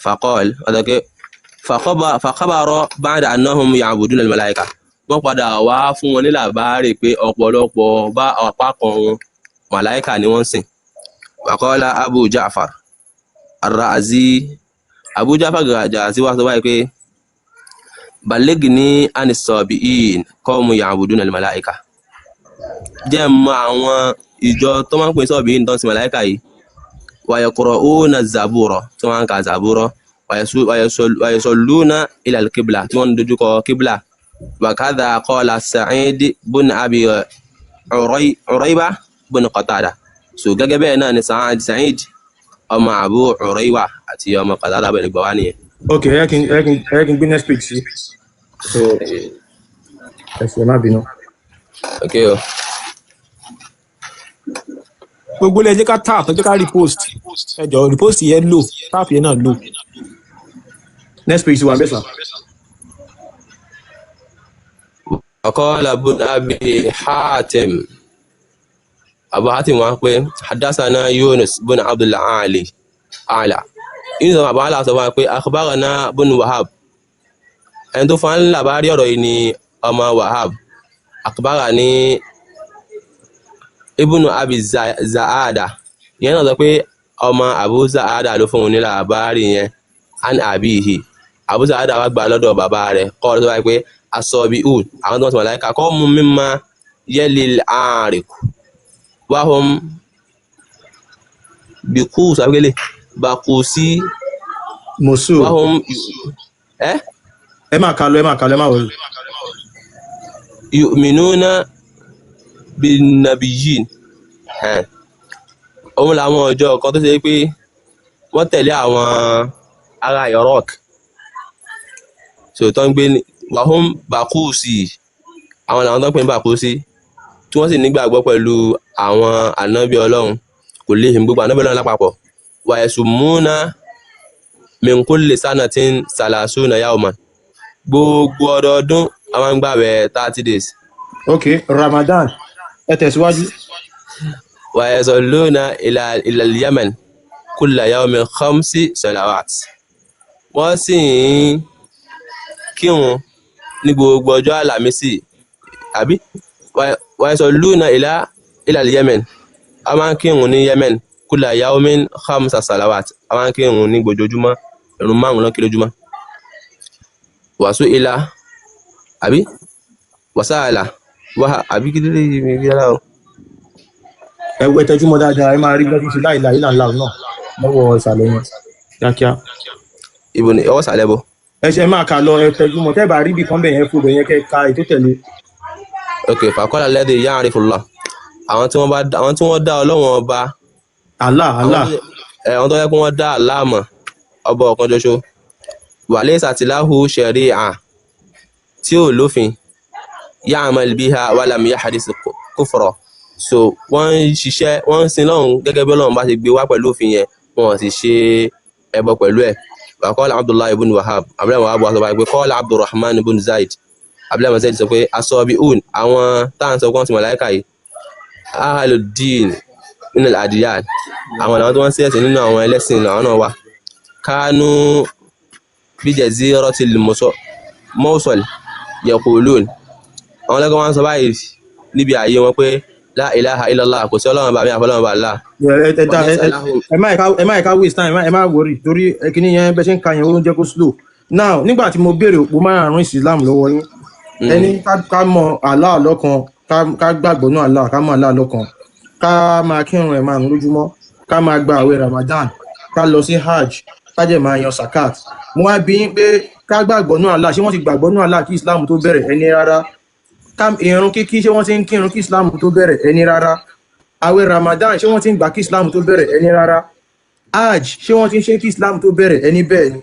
فقال, ó sọ pé فخبر بعد أنهم يعبدون الملائكة, wọ́n padà wá fún wọn ní làbárè pé ọ̀pọ̀lọpọ̀ bá ọ̀pá kan wọn, màláìkà ni wọ́n ń sìn. وقال أبو جعفر الرازي, Abu Ja'far Ar-Razi wá sọ báyìí pé بلغني عن الصابئين قوم يعبدون الملائكة, jẹ́ mọ àwọn ìjọ tó máa ń pè ní صابئين tó ń sin màláìkà yìí, ويقرؤون الزبور, tí wọ́n ń ka زبور, ويصلون إلى القبلة, tí wọ́n ń dojúkọ kíbla. وكذا قال سعيد بن أبي عريبة بن قتادة. So gẹ́gẹ́ bẹ́ẹ̀ náà ni Sa'id ọmọ Abu Urayba àti ọmọ Qatada bẹ̀rẹ̀ gbọ́ wá nìyẹn. Ok, ẹ kí n gbé next page sí. So ẹ ṣe, má bínú. Ok o. Gbogbo ilé, ẹ jẹ́ ká tap, ẹ jẹ́ ká repost. Ẹ jọ, repost yẹn lò, tap yẹn náà lò. Next page ti wà bẹ́ẹ̀ sà. وقال ابن أبي حاتم، أبو حاتم wá pé حدثنا يونس بن عبد العالي أعلى، يونس بن عبد العالي sọ fún wa pé أخبرنا بن وهب، ẹni tó fún wa ní làbárí ọ̀rọ̀ yìí ni ọmọ Wahab، أخبرني ibnu Abi Zaada, ìyẹn náà sọ pé ọmọ Abu Zaada ló fún òun ní làbárí yẹn، an abihi, Abu Zaada wá gbà lọ́dọ̀ bàbá rẹ̀ kọ́ ọ tó báyìí pé asọ̀bíhùn, àwọn tó ń sọ màláíkà kọ́ mú mímọ́ yẹ́lì àárẹ̀kù wahum bìkú sàbíkẹ́lẹ̀ bàkú sí. Mosul. Wahum ẹ́. Ẹ máa kà lọ, ẹ máa kà lọ, ẹ máa wọlé. Yu'minuna bin nabiyyin. Òun làwọn ọjọ́ kan tó ṣe pé wọ́n tẹ̀lé àwọn ará Iraq, so tó ń gbé ní wahum bàkúùsì, àwọn làwọn tó ń pè ní bàkúùsì, tí wọ́n sì nígbàgbọ́ pẹ̀lú àwọn ànábì Ọlọ́run, kò lè gbogbo ànábì Ọlọ́run lápapọ̀, wa yasumuna min kulli sanatin salasuna yawman, gbogbo ọdọọdún a máa ń gbààwẹ̀ 30 days. Ok, Ramadan, ẹ tẹ̀síwájú. Wa yasalluna ila al-Yaman kulla yawmin khamsi salawat, wọ́n sì ń kírun ní gbogbo ọjọ́ Àlàmísì, àbí wa yasalluna ila al-Yemen, a máa ń kírun ní Yemen, kulla yawmin khamsa salawat, a máa ń kírun ní gbojoojúmọ́, ìrun márùn-ún ló ń kí lójúmọ́. Wàásù ilá àbí wàsáàlà wà àbí kí ló lè yí rárá o. Ẹ wẹ tẹjúmọ́ dáadáa, ẹ máa rí bí wọ́n ti ṣe láìla ìlà ńlá náà lọ́wọ́ ìsàlẹ̀ yẹn kíákíá. Ibo ni ọwọ́ sàlẹ̀ bọ̀? Ẹ ṣe, ẹ máa kà lọ, ẹ tẹjúmọ́. Tẹ́ bá rí ibì kan bẹ̀ yẹn, fún bẹ̀ yẹn, kẹ́ ka ètò tẹ̀lé. Ok, faqala alladhi ya'rifullah, àwọn tí wọ́n bá, àwọn tí wọ́n dá Ọlọ́run ọba. Allah. Àwọn Allah. tó ẹ, àwọn tó yẹ kí wọ́n dá Allah mọ̀, ọba ọ̀kan ṣoṣo, walaysa lahu shari'a, tí ò lófin, ya'mal biha walam yahdith kufra, so wọ́n ń ṣiṣẹ́, wọ́n ń sin Ọlọ́run gẹ́gẹ́ bí Ọlọ́run bá ṣe gbé wá pẹ̀lú òfin yẹn, wọn ò sì ṣe ẹbọ pẹ̀lú ẹ̀. Wa qala Abdullah ibn Wahab, Abdullahi Wahab wá sọ báyìí pé qala Abdurrahman ibn Zaid, Abdullahi ibn Zaid sọ pé asọ́bíùn, àwọn táà ń sọ pé wọ́n ti màláíkà yìí, ahlud-din min al-adiyan, àwọn làwọn tó wọ́n ń ṣẹ̀sìn nínú àwọn ẹlẹ́sìn làwọn náà wà, kánú bí jaziratil Mawsal yaqulun, àwọn lẹ́kọ̀ọ́ wọn sọ báyìí níbi ààyè wọn pé la ilaha illallah, kò sí ọlọ́run bàbá mi àfọlọ́run bá Allah. Ẹ ẹ dá wa ẹ laysa ẹ lahum. Ẹ má ẹ̀ka waste time, ẹ má worry torí ẹ kíní yẹn bẹ́ ṣe ń ka yẹn, ó ń jẹ́ kó slow now. Nígbà tí mo béèrè òpó márààrún Islam lọ́wọ́ yín, ẹni ká mọ Allah lọ́kan, ká gbàgbọ́ náà Allah, ká mọ Allah lọ́kan, ká máa kírun ẹ̀ márùn lójúmọ́, ká máa gba àwẹ̀ Ramadan, ká lọ sí hajj, ká dẹ̀ máa yan zakat. Mo wá bi yín pé ká gbàgbọ́ náà Allah, ṣé wọ́n ti gbàgbọ́ náà Allah kí Islam tó bẹ̀rẹ̀? Ẹni rárá. Ká ìrun kíkí, ṣé wọ́n ti ń kírun kí Islam tó bẹ̀rẹ̀? Ẹni rárá. Àwẹ̀ Ramadan, ṣé wọ́n ti ń gbà kí Islam tó bẹ̀rẹ̀? Ẹni rárá. Hajj, ṣé wọ́n ti ń ṣe kí Islam tó bẹ̀rẹ̀? Ẹni bẹ́ẹ̀ ni.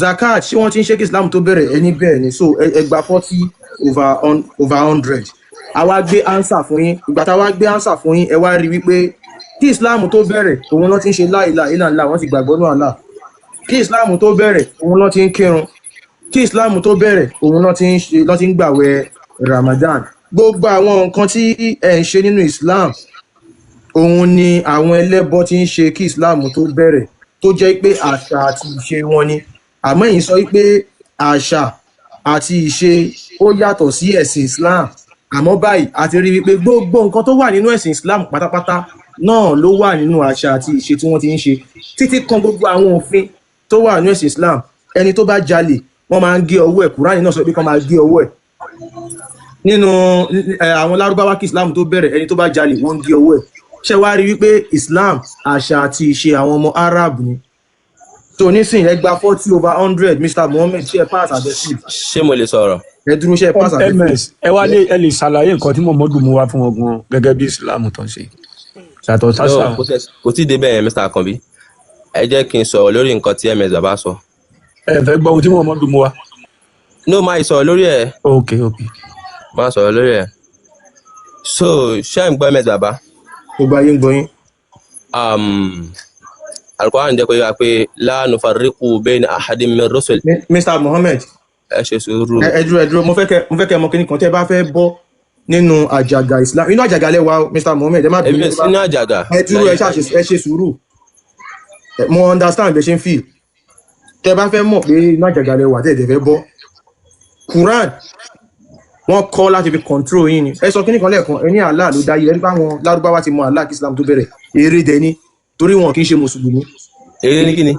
Zakat, ṣé wọ́n ti ń ṣe kí Islam tó bẹ̀rẹ̀? Ẹni bẹ́ẹ̀ ni. So ẹ gba 40 over 100. A wá gbé answer fún yín. Ìgbà tá a wá gbé answer fún yín, ẹ wá rí wípé kí Islam tó bẹ̀rẹ̀ òun ló ti ń ṣe la ilaha illallah, wọ́n ti gbàgbọ́ náà Allah. Kí Islam tó bẹ̀rẹ̀ òun ló ti ń kírun. Kí Islam tó bẹ̀rẹ̀ òun ló ti ń ṣe, ló ti ń gbàwẹ̀ Ramadan. Gbogbo àwọn nǹkan tí ẹ ń ṣe nínú Islam, òun ni àwọn ẹlẹ́bọ ti ń ṣe kí Islam tó bẹ̀rẹ̀, tó jẹ́ pé àṣà àti ìṣe wọn ni. Àmọ́ èyí sọ pé àṣà àti ìṣe ó yàtọ̀ sí ẹ̀sìn Islam. Àmọ́ báyìí a ti rí wípé gbogbo nǹkan tó wà nínú ẹ̀sìn Islam pátápátá náà ló wà nínú àṣà àti ìṣe tí wọ́n ti ń ṣe, títí kan gbogbo àwọn òfin tó wà nínú ẹ̀sìn Islam. Ẹni tó bá jalè, wọ́n máa ń gé ọwọ́ ẹ̀. Kúránì náà sọ pé kán máa gé ọwọ́ ẹ̀. Nínú àwọn Lárúbáwá kí Islam tó bẹ̀rẹ̀, ẹni tó bá jalè, wọ́n ń gé ọwọ́ ẹ̀. Ṣé wàá rí wípé Islam, àṣà àti ìṣe àwọn ọmọ Arab ni? So nísìnyí, ẹ gba 40 over 100. Mr Muhammed, ṣé ẹ pass àbẹ sí? Ṣé mo lè sọ̀rọ̀? Ẹ dúró, ṣé ẹ pass àbẹ sí? Ms ẹ wá lè, ẹ lè ṣàlàyé nǹkan tí Muhammadu mú wá fún wọn gan gẹ́gẹ́ bí Islam tó ń ṣe yàtọ̀ No, sásà. Kò tí ì débẹ̀ yẹn, Mr Akanbi. Ẹ jẹ́ kí n sọ̀rọ̀ lórí nǹkan tí ms bàbá sọ. Ẹ fẹ́ gbọ́ ohun tí Muhammadu mú wá. No, máa sọ̀rọ̀ lórí ẹ̀. Ok. Máa sọ̀rọ̀ lórí ẹ̀. So ṣé ń gbọ́ ms bàbá? Gbogbo ayé ń gbọ́ yín. Al-Qur'an jẹ́ kó yé wa pé la nufarriqu bayna ahadin min rusul. Mr Mohammed. Ẹ ṣe sùúrù. Ẹ dúró, ẹ dúró. Mo fẹ́ kẹ́ mọ kíní kan tẹ́ bá fẹ́ bọ́ nínú àjàgà Islam, inú àjàgà lẹ́wà o, Mr Mohammed, ẹ má Èmi bínú. ò sínú àjàgà. Ẹ dúró, ẹ Láyé. ṣáà ẹ ṣe sùúrù. Mo understand bẹ ṣe ń feel. Tẹ́ bá fẹ́ mọ̀ pé inú àjàgà lẹ́wà tẹ́ ẹ dẹ̀ fẹ́ bọ́, Quran wọ́n kọ́ láti fi control yín ni. Ẹ sọ kíní kan lẹ́ẹ̀kan, ẹ ní Allah ló dá yìí. Ẹ nípa àwọn Lárúbáwá ti mọ Allah kí Islam tó bẹ̀rẹ̀. Eré dẹ ni, torí wọn kì í ṣe mùsùlùmí. Eré ní kíni?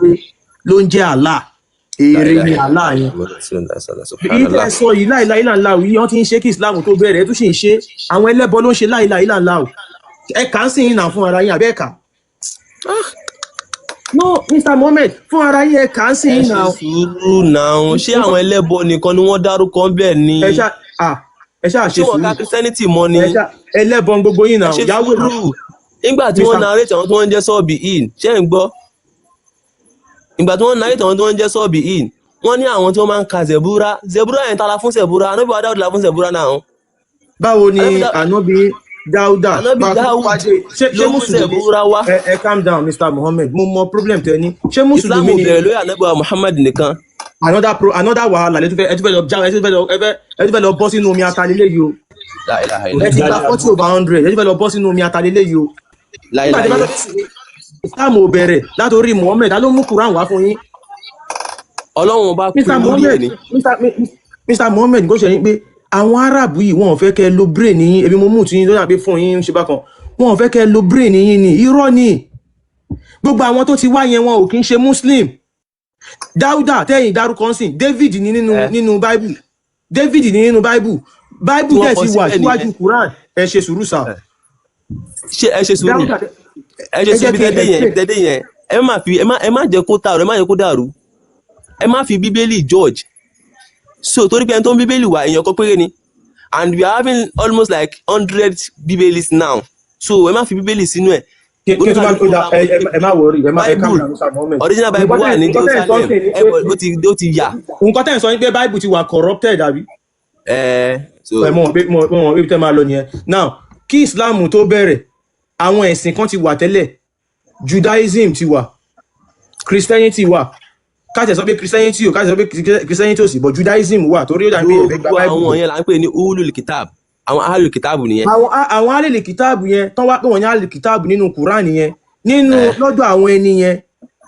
Ló ń jẹ́ Allah, eré ni Allah yẹn. Èyí tẹ́ ẹ sọ yìí, láìláì ìlànà yìí, wọ́n ti ń ṣe kí Islam tó bẹ̀rẹ̀. Ẹ tún sì ń ṣe. Àwọn ẹlẹ́bọ ló ń ṣe láìláì ìlànà. Ẹ kà ń sìn yín náà fún ara yín, àbẹ́ ẹ kà? No, Mr Mohammed, fún ara yín, ẹ kà ń sìn Ẹ yín ṣe náà. sùúrù náà. Ṣé àwọn ẹlẹ́bọ nìkan ni wọ́n dárúkọ bẹ́ẹ̀ ni? Ẹ ṣáà Ṣé ṣe wọ́n ka sùúrù. Christianity mọ́ ni? Ẹ ṣáà, ẹlẹ́bọ gbogbo yín Ẹ náà. ṣe Yahweh náà. sùúrù. Nígbà tí wọ́n Mr. narrate àwọn tí wọ́n ń jẹ́ sọ́ọ̀bì in, ṣé ń gbọ́? Ìgbà tí wọ́n narrate àwọn tí wọ́n ń jẹ́ sọ́ọ̀bì in, wọ́n ní àwọn tí wọ́n máa ń ka Zebura. Zebura yẹn, ta la fún Zebura? Anábì wa Dáúdù la fún Zebura náà. Báwo ni? Anábì Ànábì Dáúdà Anábì bá Dáúdù ṣé ló mú mùsùlùmí? Zebura wá. Ẹ calm down, Mr Mohammed. Mo mọ problem tẹ ní. Ṣé Islam mùsùlùmí ò ni? bẹ̀rẹ̀ lórí anábì wa Muhammad nìkan. Another wàhálà. Ẹ tún fẹ́ lọ já, ẹ tún fẹ́ lọ bọ́ sínú omi atalélé yìí o. La ilaha Ẹ illallah. ti gba 40/100, ẹ tún fẹ́ lọ bọ́ sínú omi atalélé yìí o. Nígbà tí bá Láíláí. sọ pé Islam ò bẹ̀rẹ̀ látòrí Muhammed, ta ló mú Quran wá fún yín? Ọlọ́run bá Mr pín lórí ẹ̀ Mohammed, ni. Mr Mohammed, kò ṣe yín pé àwọn Arab yìí, wọn ò fẹ́ kẹ́ lo brain yín. Ebi mo mú tí yín lọ́nà pé fún yín ń ṣe bákan, wọn ò fẹ́ kẹ́ lo brain yín ni. Irọ́ ni gbogbo àwọn tó ti wá yẹn, wọn ò kí ń ṣe Muslim. Dáúdà tẹ́yìn dárúkọ ń sìn, David ní nínú Ẹ nínú Bible, David ní nínú Bible. Tí Bible wọ́n dẹ̀ kọ ti wà síbẹ̀ síwájú nìyẹn. Quran. Ẹ ṣe sùúrù sà. Ṣé ẹ ṣe sùúrù. Dáúdà Ẹ ṣe ẹ sùúrù. jẹ́ Ibi kí n tẹ́dé yẹn, ibi explain. tẹ́dé yẹn, ẹ má fi ẹ má jẹ́ kó dàrú, ẹ má jẹ́ kó dàrú. Ẹ má fi Bíbélì judge. So torí pé ẹni tó ń Bíbélì wá, èèyàn kan péré ni, and we are having almost like 100 Bíbélì now. So ẹ má fi Bíbélì sínú ẹ̀. Kí n tún bá Oníkálukú ó dà bá ẹ má worry, ẹ má ẹ calm Bible, down, Mr Mohammed. original Bible Nǹkan wà tẹ́ ní nǹkan tẹ́ ẹ̀ sọ Jerusalem. sí ni Ẹ pé bọ̀, ó ti yà. Nǹkan tẹ́ ẹ̀ sọ ni pé Bible ti wà corrupted, àbí? Ẹ so Ẹ mọ̀ pé mo mọ̀ pé ibi tẹ́ máa lọ nìyẹn. Now, kí Islam tó bẹ̀rẹ̀, àwọn ẹ̀sìn kan ti wà tẹ́lẹ̀. Judaism ti wà, Christianity wà. Ká tẹ̀ sọ pé Christianity ò, ká tẹ̀ sọ pé Christianity ò sí, but Judaism wà, torí ó dàbí pé ẹ̀fẹ́ gba Gbogbo Bible àwọn gbọ́. yẹn là ń pè ní ulul kitab, àwọn ahlul kitab nìyẹn. Àwọn alèlè kìtáàbù yẹn tán wá pé wọ́n ní alèlè kìtáàbù nínú Quran yẹn, nínú Ẹ lọ́dọ̀ àwọn ẹni yẹn,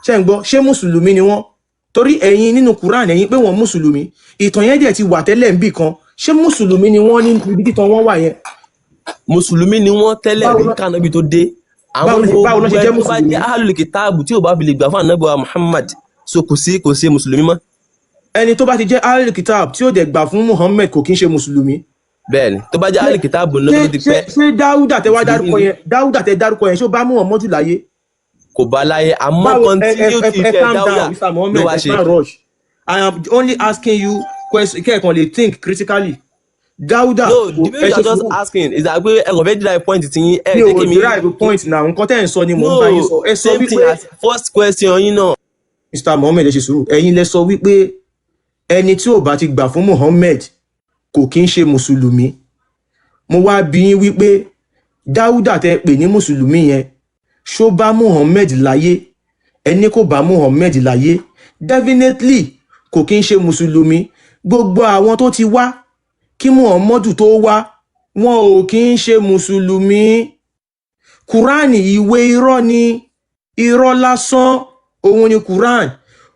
ṣe ń gbọ́? Ṣé mùsùlùmí ni wọ́n? Torí ẹ̀yin nínú Quran, ẹ̀yin pé wọ́n mùsùlùmí, ìtàn yẹn dẹ̀ ti wà tẹ́lẹ̀ níbì kan. Ṣé mùsùlùmí ni wọ́n ní ibi títàn wọ́n wà yẹn? Mùsùlùmí ni wọ́n tẹ́lẹ̀ Báwo rí ló kánábì tó dé. Àwọn báwo ló gbogbo ṣe jẹ́ ẹni tó bá mùsùlùmí? jẹ́ ahlul kitab tí ò bá fi lè gbà fún ànábì wa Muhammad, so kò sí mùsùlùmí mọ́. Ẹni tó bá ti jẹ́ alèlè kìtáàbù tí ó dẹ̀ gbà fún Muhammad kò kí ń ṣe mùsùlùmí? Bẹ́ẹ̀ ni, tó bá jẹ́ Ṣé ahlul kitab náà ṣé tó ti ṣé pẹ́, ṣé Dáúdà tẹ wá mùsùlùmí dárúkọ ni. yẹn, Dáúdà tẹ dárúkọ yẹn, ṣé ó bá Muhammadu láyé? Kò bá láyé, àmọ́ Báwo ẹ ẹ continuity ẹ ẹ iṣẹ́ calm Dáúdà down, Mr ló Mohammed. wá Ẹ ṣe. má rush. I am only asking you question kẹ́ẹ̀kan lè think critically. Dáúdà No, kò the way ẹ you ṣe are just sùúrù. asking is that pé ẹ kàn fẹ́ derive point ti yín, ẹ Mi jẹ́ ò kí mi derive point now. Nǹkan tẹ́ ẹ̀ ń sọ ni mò ń bá yín No, sọ. Ẹ sọ same thing wípé as first question yín náà. Mr Mohammed, ẹ ṣe sùúrù. Ẹ̀yin lẹ sọ wípé ẹni tí ò bá ti gbà fún Muhammad kò kí ń ṣe mùsùlùmí. Mo wá bi yín wípé Dáúdà tẹ pè ní mùsùlùmí yẹn, ṣó bá Muhammad láyé? Ẹni kò bá Muhammad láyé, definitely kò kí ń ṣe mùsùlùmí. Gbogbo àwọn tó ti wá kí Muhammadu tó wá, wọn ò kí ń ṣe mùsùlùmí. Kúránì ìwé irọ́ ni, irọ́ lásán òun ni Quran.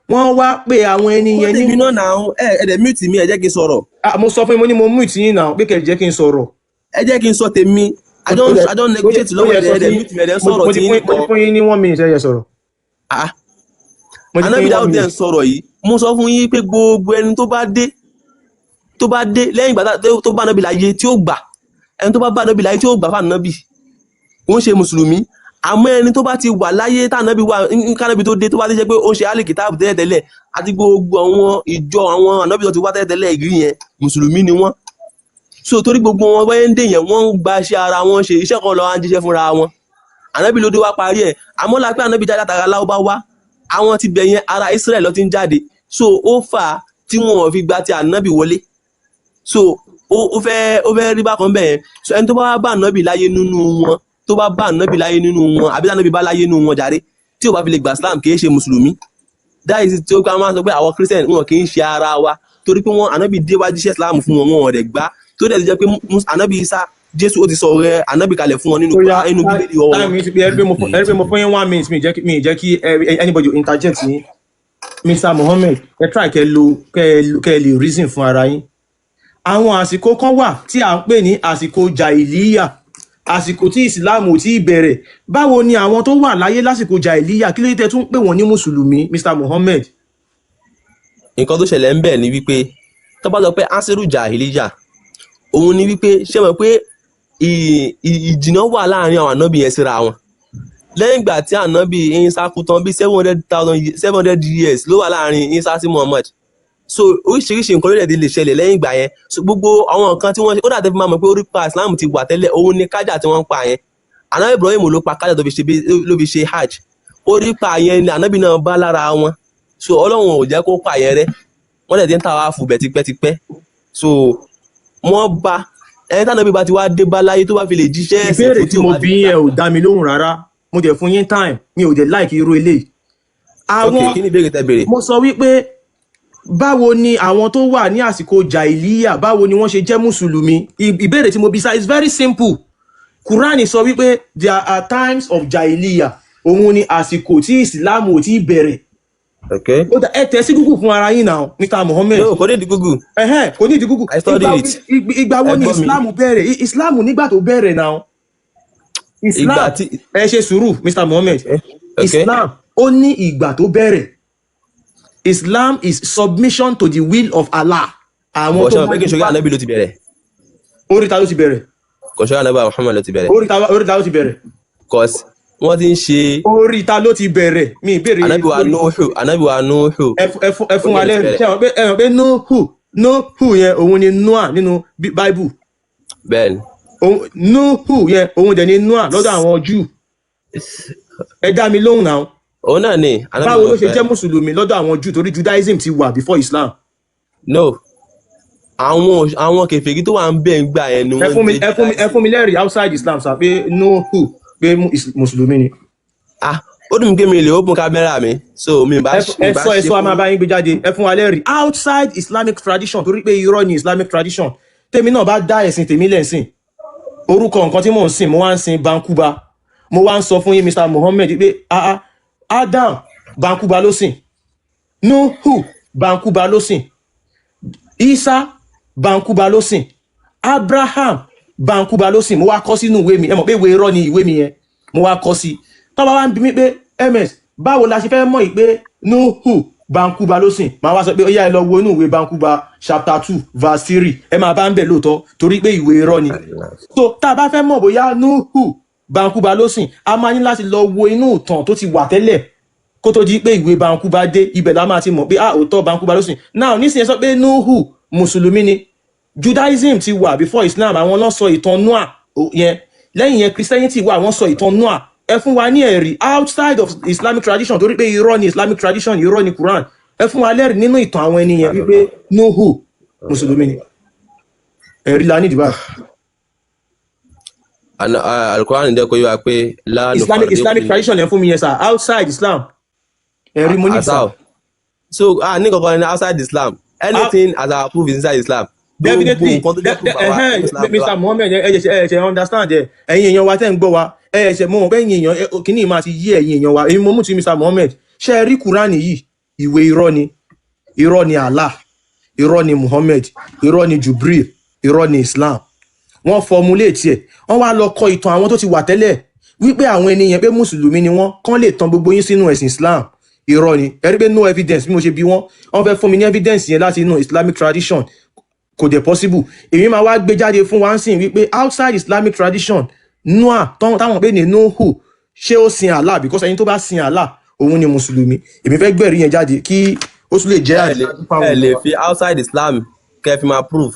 Wọ́n wá pé àwọn ẹni Wọ́n yẹn ní tèmi náà náà, ẹ dẹ̀ mute mi, ẹ jẹ́ kí n sọ̀rọ̀. Ah, mo sọ fún yín, mo ní mo mute yín náà pé kẹ́ ẹ jẹ́ kí n sọ̀rọ̀. Ẹ jẹ́ kí n sọ tèmi. I Ó don't yẹ I don't ó yẹ negotiate ó lọ́wọ́ yẹ ẹ̀ sọ ẹ̀ dẹ̀ sí mute mi, ẹ̀ dẹ̀ ń mo sọ̀rọ̀ mo tí ti yín fún mo ti nìkan. fún yín ní 1 minute, ẹ yẹ sọ̀rọ̀. Ah, Mo ti fún Ànábì yín one Dáúdà ń minute. sọ̀rọ̀ yìí. Mo sọ fún yín pé gbogbo ẹni tó bá dé lẹ́yìn ìgbà tó bá Ànábì láyé tí ó gbà, ẹni tó bá bá Ànábì láyé tí ó gbà fún Ànábì, kò ń ṣe mùsùlùmí. Àmọ́ ẹni tó bá ti wà láyé tànábì wà kánábì tó dé, tó bá ti jẹ́ pé ó ń ṣe àlìkìtáàbù tẹ́lẹ̀tẹ́lẹ̀ àti gbogbo àwọn ìjọ àwọn ànábì tó ti wá tẹ́lẹ̀tẹ́lẹ̀ ìgírí yẹn, mùsùlùmí ni wọ́n. So torí gbogbo wọn báyẹn ń dè yẹn, wọ́n ń gba iṣẹ́ ara wọn ṣe, iṣẹ́ kan lọ wá ń jíṣẹ́ fúnra wọn. Ànábì ló dé wá parí ẹ̀. Àmọ́ lápẹ́ ànábì jáde látara láwọ́ bá wá, àwọn ti bẹ̀ yẹn, ara Israel ló ti ń jáde. So ó fà á Tí wọn ò fi gba ti ànábì wọlé. So ó fẹ́ rí bákan bẹ́ẹ̀ yẹn. So ẹni tó bá wá bá ànábì láyé nínú wọn, tó bá bá ànábì láyé nínú wọn, àbí ànábì bá láyé nínú wọn jàre, tí ò bá fi lè gbà Islam, kì í ṣe mùsùlùmí. That is tí ó ká máa sọ pé àwọn Christian, wọn kì í ṣe ara wa, torí pé wọn ànábì dé wá jíṣẹ́ Islam fún wọn, wọn ò dẹ̀ gbà. Tó dẹ̀ ti jẹ́ pé ànábì Isa, Jésù, ó ti sọ ọ̀rẹ́ ànábì kalẹ̀ fún wọn nínú Ó yá. nínú Bíbélì ọwọ́ Time wọn. mi ti pé. Ẹ rí pé mo fún yín 1 minute. Mi ì jẹ́ kí anybody interject yín. Mr Mohammed, ẹ try kẹ́ lo kẹ́ lè reason fún ara yín. Àwọn àsìkò kan wà tí à ń pè ní àsìkò jàìlíyà, àsìkò tí Ìsìláàmù ò tí ì bẹ̀rẹ̀. Báwo ni àwọn tó wà láyé lásìkò jàìlíyà, kí ló dé tẹ́ tún pè wọ́n ní mùsùlùmí, Mr Mohammed? Nǹkan tó ṣẹlẹ̀ ń bẹ̀ ni wípé tó bá sọ pé asiru jahiliya, òun ni wípé, ṣé mọ̀ pé ìjìnà wà láàrin àwọn ànábì yẹn síra wọn? Lẹ́yìn ìgbà tí ànábì Isa kú tán, bí 700,000, 700 years ló wà láàrin Isa sí Muhammad. So oríṣiríṣi nǹkan ló dẹ̀ ti lè ṣẹlẹ̀ lẹ́yìn ìgbà yẹn. So gbogbo àwọn nǹkan tí wọ́n ṣe, ó dàtẹ́ fi máa mọ̀ pé orí pa Islam ti wà tẹ́lẹ̀, òun ni kájà tí wọ́n ń pa yẹn. Ànábì Ibrahim ló pa kájà tó fi ṣe ló fi ṣe hajj. Orí pa yẹn ni ànábì náà bá lára wọn. So Ọlọ́run ò jẹ́ kó pa yẹn rẹ́. Wọ́n dẹ̀ ti ń tà wá fún bẹ̀ tipẹ́tipẹ́. So wọ́n bá ẹni tánàbí bá ti wá dé bá láyé, tó bá fi lè jíṣẹ́ ẹ̀sìn Ìbéèrè fún tí tí ò mo bá ti bí yẹn ò dá mi lóhùn rárá. Mo dẹ̀ fún yín time. Mi ò dẹ̀ like irú eléyìí. Ok. Àwọn Kí ni ìbéèrè tẹ́ béèrè? Mo sọ wípé báwo ni àwọn tó wà ní àsìkò jàìlíyà, báwo ni wọ́n ṣe jẹ́ mùsùlùmí? Ìbéèrè tí mo bí sá is very simple. Quran sọ wípé there are times of jàìlíyà, òun ni àsìkò tí Ìsìláàmù ò tí ì bẹ̀rẹ̀. Ok. Ó dà, ẹ tẹ̀ sí Google fún ara yín náà, Mr Mohammed. No, kò ní di Google. Ẹhẹ́n, kò ní ìdí Google. I study Ìgbà it. ìgbà wo Ẹ ni gbọ́ mi. Islam bẹ̀rẹ̀? Islam nígbà tó bẹ̀rẹ̀ náà, Islam Ìgbà tí Ẹ ṣe sùúrù, Mr Mohammed. Ok. Islam, ó ní ìgbà tó bẹ̀rẹ̀. Islam is submission to the will of Allah. Àwọn Bọ̀ tó ṣe mọ̀ bá pé kí n ṣe orí ànábì ló ti bẹ̀rẹ̀? Oríta ló ti bẹ̀rẹ̀? Kò ṣe orí ànábì Muhammad ló ti bẹ̀rẹ̀. Oríta ló ti bẹ̀rẹ̀? Cause wọ́n ti ń ṣe Oríta ló ti bẹ̀rẹ̀? Mi ìbéèrè. Ànábì wa Nuhu, ànábì wa Nuhu. Ẹ fún wa Ó ní lẹ́rìí. bẹ̀rẹ̀. Ṣé ẹ mọ̀ pé Nuhu yẹn, òun ni Noah nínú Bible? Bẹ́ẹ̀ ni. Nuhu yẹn, òun dẹ̀ ni Noah lọ́dọ̀ àwọn Júù. Ẹ dá mi lóhùn náà. Òun náà ni ànábì Báwo ló ṣe Nuhu. jẹ́ mùsùlùmí lọ́dọ̀ àwọn Júù? Torí Judaism ti wà before Islam. No, àwọn kèfèrí tó wà ń bẹ̀ ń gbà yẹn ni Ẹ wọ́n fún mi jẹ́ ẹ fún mi lẹ́rìí outside Islam sá pé Nuhu, pé mùsùlùmí ni. Ah, ó dùn mí pé mi lè open camera mi, so mi bá mi Ẹ bá sọ, ẹ ṣe sọ, a fún máa bá yín gbé jáde. Ẹ fún wa lẹ́rìí outside Islamic tradition, torí pé irọ́ ni Islamic tradition. Tèmi náà bá dá ẹ̀sìn tèmi lẹ́sìn, orúkọ nǹkan tí mò ń sìn, mo wá ń sin Bankuba, mo wá ń sọ fún yín, Mr Mohammed, pé ah ah, Adam, Bankuba ló sìn. Nuhu, Bankuba ló sìn. Isa, Bankuba ló sìn. Abraham, Bankuba ló sìn. Mo wá kọ sínú ìwé mi. Ẹ mọ̀ pé ìwé irọ́ ni ìwé mi yẹn. Mo wá kọ sí tọ́ba wá ń bi mí pé, "Ms, báwo la ṣe fẹ́ mọ̀ yìí pé Nuhu, Bankuba ló sìn?" Màá wá sọ pé ó yá, ẹ lọ wo inú ìwé Bankuba chapter 2 verse 3. Ẹ máa bá ń bẹ̀ lóòótọ́, torí pé ìwé irọ́ ni. So tá a bá fẹ́ mọ̀ bóyá Nuhu, Bankuba ló sìn, a máa ní láti lọ wo inú ìtàn tó ti wà tẹ́lẹ̀ kó tó di pé ìwé Bankuba dé. Ibẹ̀ la máa ti mọ̀ pé ah, òótọ́, Bankuba ló sìn. Now nísìnyí, sọ pé Nuhu mùsùlùmí ni. Judaism ti wà before Islam. Àwọn ló sọ ìtàn Noah yẹn. Lẹ́yìn yẹn, Christianity wà, wọ́n sọ ìtàn Noah. Ẹ fún wa ní ẹ̀rí outside of Islamic tradition, torí pé irọ́ ni Islamic tradition, irọ́ ni Quran. Ẹ fún wa lẹ́rìí nínú ìtàn àwọn ẹni yẹn wípé Nuhu mùsùlùmí ni. Ẹ̀rí la ní ìdìbò. Alukoran jẹ́ kó yé wa pé la Islamic tradition lẹ́ fún mi yẹn sir. Outside Islam, ẹ̀rí mo ní sir. Asao. So ah, ní kankan ní outside Islam. Anything as our proof is inside Islam. Gbogbo Definitely. nǹkan tó jẹ́ proof àwa, Islam ló wà. Mr Mohammed, ẹ ṣe understand. Ẹ ẹ̀yin èèyàn wa tẹ́ ń gbọ́ wa, ẹ ṣe mo mọ̀ pé ẹ̀yin èèyàn kíní máa ti yé ẹ̀yin èèyàn wa. Èmi mo mú ti Mr Mohammed. Ṣe ẹ rí Quran yìí, ìwé irọ́ ni. Irọ́ ni Allah, irọ́ ni Muhammad, irọ́ ni Jubril, irọ́ ni Islam. Wọ́n formulate ẹ̀, wọ́n wá lọ kọ ìtàn àwọn tó ti wà tẹ́lẹ̀ wípé àwọn ènìyàn pé mùsùlùmí ni wọ́n, kán lè tan gbogbo yín sínú ẹ̀sìn Islam. Irọ́ ni. Ẹ rí pé no evidence. Bí mo ṣe bi wọ́n, wọ́n fẹ́ fún mi ní evidence yẹn láti inú Islamic tradition, kò dẹ̀ possible. Èmi máa wá gbé jáde fún wa ń sìn wípé outside Islamic tradition, Noah táwọn pè ní Nuhu, ṣé ó sin Allah? Because ẹni tó bá sin Allah, òun ni mùsùlùmí. Èmi fẹ́ gbẹ̀rí yẹn jáde kí ó tún lè jẹ́ Ẹ lè àdìsájú fáwọn ẹ lè èèyàn wa. fi outside Islam kẹ́ fi máa prove.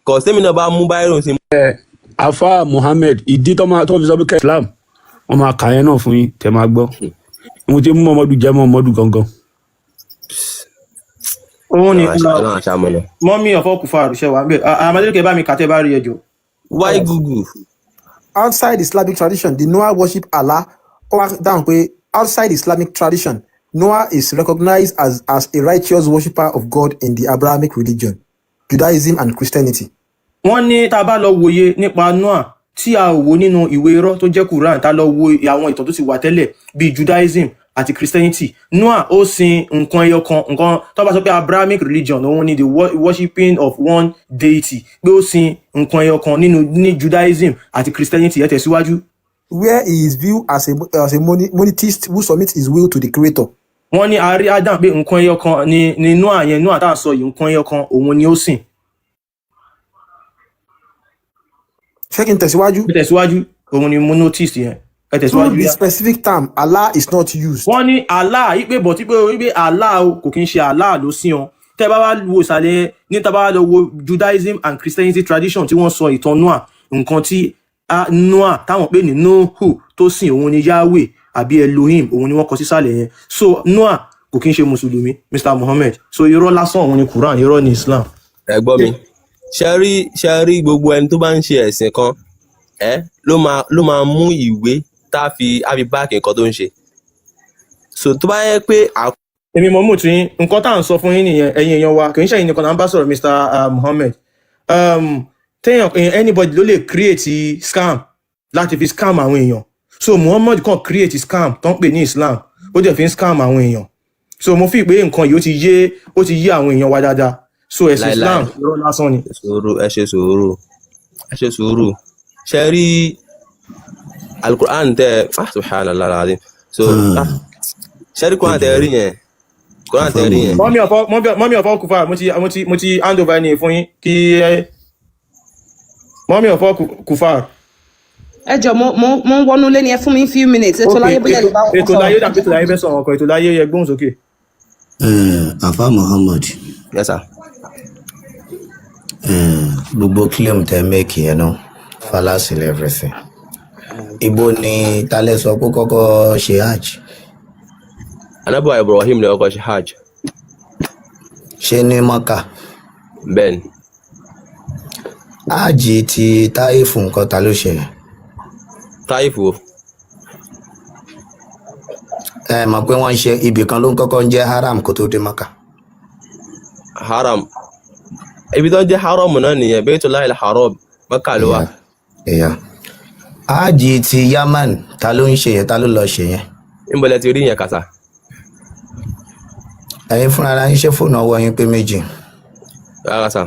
Cause tèmi náà bá mú báírò sí Afa Muhammed, ìdí tó máa tó fi sọ pé kẹ́ Islam, wọn máa kà yẹn náà fún yín tẹ máa gbọ́ mo ti mú Muhammadu jẹ́ Muhammadu gangan. Òun ni Ọlọ́run aṣàmọ̀nà. Mummy of all kufar ṣe wà ń bẹ̀. Amadeke, bá mi kà tẹ́ bá rí ẹjọ́. Why Google? Outside Islamic tradition, the Noah worship Allah. Ó wá dáhùn pé outside Islamic tradition, Noah is recognized as a righteous worshipper of God in the Abrahamic religion, Judaism and Christianity. Wọ́n ní tá a bá lọ wòye nípa Noah tí a ò wò nínú ìwé irọ́ tó jẹ́ Quran, tá a lọ wo àwọn ìtàn tó ti wà tẹ́lẹ̀ bíi Judaism àti Christianity, Noah ó sin nǹkan ẹyọ kan. Nǹkan tó bá sọ pé Abrahamic religion, òun ni the worshiping of one deity, pé ó sin nǹkan ẹyọ kan nínú ní Judaism àti Christianity. Ẹ tẹ̀síwájú. Where he is viewed as a monotheist who submits his will to the creator. Wọ́n ní a rí Adam pé nǹkan ẹyọ kan ni Noah yẹn, Noah tá à ń sọ yìí, nǹkan ẹyọ kan òun ni ó sìn. Ṣé kí n tẹ̀síwájú? Ẹ tẹ̀síwájú, òun ni monotheist yẹn. Ẹ Through tẹ̀síwájú the yá. specific term, Allah is not used. Wọ́n ní Allah yí pé bọ̀ tí pé wípé Allah o, kò kí ń ṣe Allah ló sí wọn. Tẹ́ bá wá wo ìsàlẹ̀ ní, tá bá wá lọ wo Judaism and Christianity tradition tí wọ́n sọ ìtàn Noah, nǹkan tí Noah táwọn pè ní Nohu tó sìn, òun ni Yahweh àbí Elohim, òun ni wọ́n kọ sísàlẹ̀ yẹn. So Noah kò kí ń ṣe mùsùlùmí, Mr Muhammad. So irọ́ lásán òun ni Quran, irọ́ ni Islam. Ẹ gbọ́ mi, ṣe rí gbogbo ẹni tó bá ń ṣe ẹ̀sìn kan, ẹ ló máa mú ìwé tá a fi back nǹkan tó ń ṣe. So tó bá yẹ pé Èmi mọ̀ mú tí nǹkan tá à ń sọ fún yín nìyẹn, ẹ̀yin èèyàn wa. Kì í ṣe ẹ̀yin nìkan là ń bá sọ̀rọ̀, Mr Muhammad. Téèyàn anybody ló lè create scam láti fi scam àwọn èèyàn. So Muhammad kàn create scam tó ń pè ní Islam, ó dẹ̀ fi ń scam àwọn èèyàn. So mo fi pé nǹkan yìí ó ti yé àwọn èèyàn wa dáadáa. So ẹ̀sìn Láíláí. Islam, irọ́ lásán ni. Sùúrù, ẹ ṣe sùúrù, ẹ ṣe sùúrù. Ṣe rí Alukur'an tẹ, ah, subhanallah alazim. So ah, ṣe rí Quran tẹ rí yẹn, Quran tẹ rí yẹn. Mummy of all kufar, mo ti hand over ẹni fún yín kí ẹ mummy of all kufar. Ẹ jọ, mo ń wọnú lé ní, ẹ fún mi few minutes. Ètò Ok. láyé, bóyá lè bá wọn Ètò láyé sọ̀rọ̀. Dàbí ètò láyé fẹ́ sọ̀rọ̀ ọkọ̀ ètò láyé, yẹ gbóhùn sókè. Afa Muhammad. Yes sir. Gbogbo claim tẹ make yẹn náà, fallacy and everything. Ibo ni talẹ sọ pé kọ́kọ́ ṣe hajj? Anabi Ibrahim lè kọ́kọ́ ṣe hajj. Ṣé ní Maka? Bẹ́ẹ̀ ni. Hajj ti Táífù nǹkan, ta ló ṣe yẹn? Táìfù o? Ẹ mọ̀ pé wọ́n ń ṣe ibì kan ló ń kọ́kọ́ ń jẹ́ haram kó tó dé Maka. Haram, ibi tó ń jẹ́ haram náà nìyẹn, Baytullahil Haram, Mẹ́kà ló wà. Ìyá hajj ti Yaman, ta ló ń ṣe yẹn? Ta ló lọ ṣe yẹn? Níbo lẹ ti rí yẹn kàtà? Ẹ̀yin fúnra ara yín, ṣe fóònù ọwọ́ yín pé méjì? Rárá sà.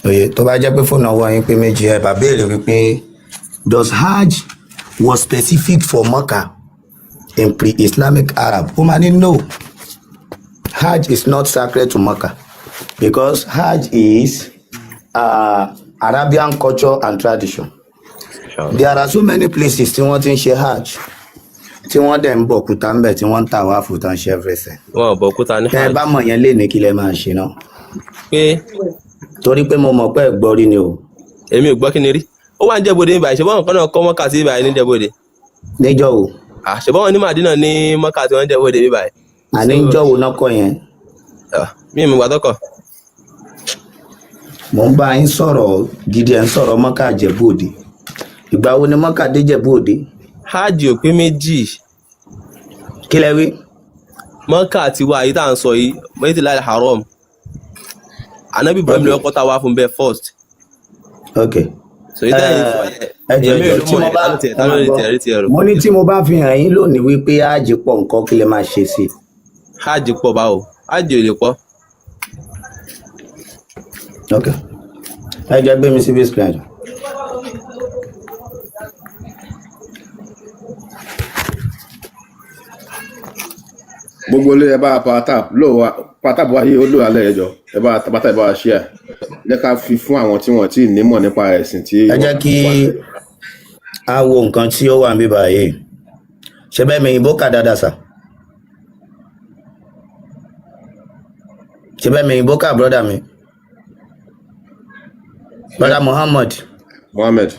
Òye tó bá jẹ́ pé fóònù ọwọ́ yín pé méjì, ẹ bá béèrè wípé does hajj was specific for Mecca in pre-Islamic Arab? Ó máa ní no, hajj is not sacred to Mecca because hajj is Arabian culture and tradition. There are so many places tí wọ́n ti ń ṣe hajj, tí wọ́n dẹ̀ ń bọ̀ kúta ń bẹ̀, tí wọ́n ń tà wá fún tán ṣe everything. Wọn ò bọ òkúta ní Tẹ́ ẹ hajj. bá mọ̀ yẹn lé ní, kí lẹ máa ṣe náà? Pé? Torí pé mo mọ̀ pé ẹ gbọ́ rí ni o. Èmi ò gbọ́ kí ni rí. Ó wà ní Jẹ́bọdé ní báyìí. Ṣùgbọ́n nǹkan náà kọ́ Mọ́kà sí báyìí ní Jẹ́bọdé. Níjọ́ wo? Ṣùgbọ́n wọn ní Màdínà ní Mọ́kà tí wọ́n ń Jẹ́bọdé ní báyìí. Àní níjọ́ wo náà kọ́ yẹn? Ah, mi ò mọ̀ gbà tọkọ̀. Mò ń bá yín sọ̀rọ̀ gidi, ẹ̀ ń sọ̀rọ̀ Mọ́kà Jẹ̀bú Òde. Ìgbà wo ni Mọ́kà dé Jẹ̀bú Òde? Hajj ò pé méjì. Kí lẹ wí? Mọ́kà ti wá yìí tá à ń sọ yìí, Baytullahil Haram, Anabi Ibrahim ló kọ́ tá a wá fún bẹ́ẹ̀ first. Ok. So yìí tá yìí sọ yẹn, Ẹ jọ̀ọ́, èèyàn ẹ mélòó jọ̀ọ́, ló tí mọ̀ mo yẹn? bá Ta ló tiẹ̀ ta ẹ ló máa lè gbọ́. tiẹ̀ rí tiẹ̀ rò? Mo ní tí mo bá fi hàn yín lónìí wípé hajj pọ̀ nǹkan, kí lẹ máa ṣe sí i? Hajj pọ̀ báwo? Hajj ò lè pọ̀. Ok, ẹ jọ̀ọ́, gbé mi síbi screen. Gbogbo ilé, ẹ bá power tap lò wá, power tap wáyé ó lò alẹ́. Ẹjọ́, ẹ bá tabata, ẹ bá wa share, jẹ́ ká fi fún àwọn tí wọ́n ti nímọ̀ nípa ẹ̀sìn tí Ẹ jẹ́ kí a wo nǹkan tí ó wà níbí báyìí. Ṣe bẹ́ẹ̀ mi ìbò kà dáadáa sà? Ṣe bẹ́ẹ̀ mi ìbò kà, brother mi, brother Muhammad? Mohammed.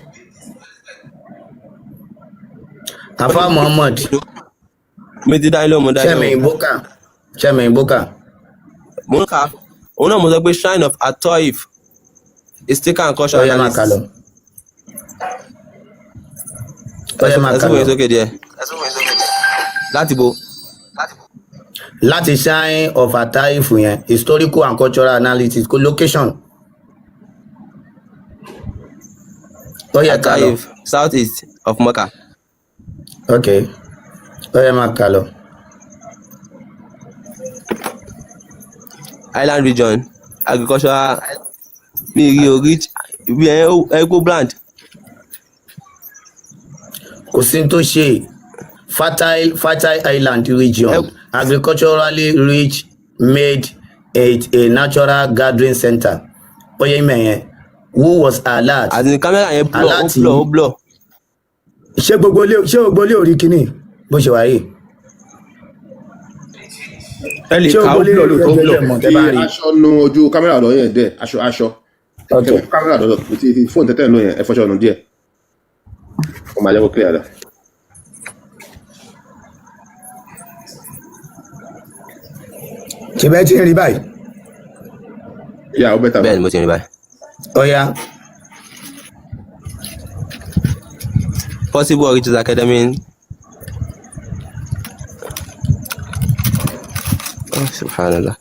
Afa Muhammad. Mi ti dá ilé ọmọ dá Ṣé ilé mi ọmọ. ìbò kà? Ṣẹ́mi Bókà. Mo ń kà á. Òun náà mo sọ pé shrine of Atoif, historical and Ó cultural yá, máa kà lọ. analysis. Ó yá, máa Ẹ kà sún lọ. mi sókè díẹ̀ láti bo. Láti shrine of Ataif yẹn, historical and cultural analysis, location. Ó yá, kà lọ. Ataif, south east of Mecca. Ok, ó yá, máa kà lọ. Island region, agricultural, mi rí o, rich ibi ẹ ẹ go brand. Kò sí tó ṣe fertile island region, agriculturally rich, made it a natural gathering center. Ó yẹ mẹ́yẹn, who was Alat? Àti kámẹ́rà yẹn blur, ó Alat blur, ó blur. Ṣé gbogbo ilé ò rí kínní bó ṣe wà yìí? Ẹ lè Ṣé ka, gbogbo ó ilé blur rí? lóòótọ́, ó Ẹjọ́ blur. jẹ́ mọ̀ tẹ́ Fi bá rí. aṣọ nu ojú kámẹ́rà lọ yẹn dẹ̀, aṣọ. Ok. Kẹ kámẹ́rà lọ ti fóònù tẹ́tẹ́ lọ yẹn, ẹ fọṣọ nu díẹ̀, ó máa jẹ́ kó clear dà. Ṣe bẹ́ẹ̀ tí ń rí báyìí? Yà, ó better. Bẹ́ẹ̀ ni, mo ti rìn báyìí. Ó yá. Possible origins academy. Oh, subhanallah.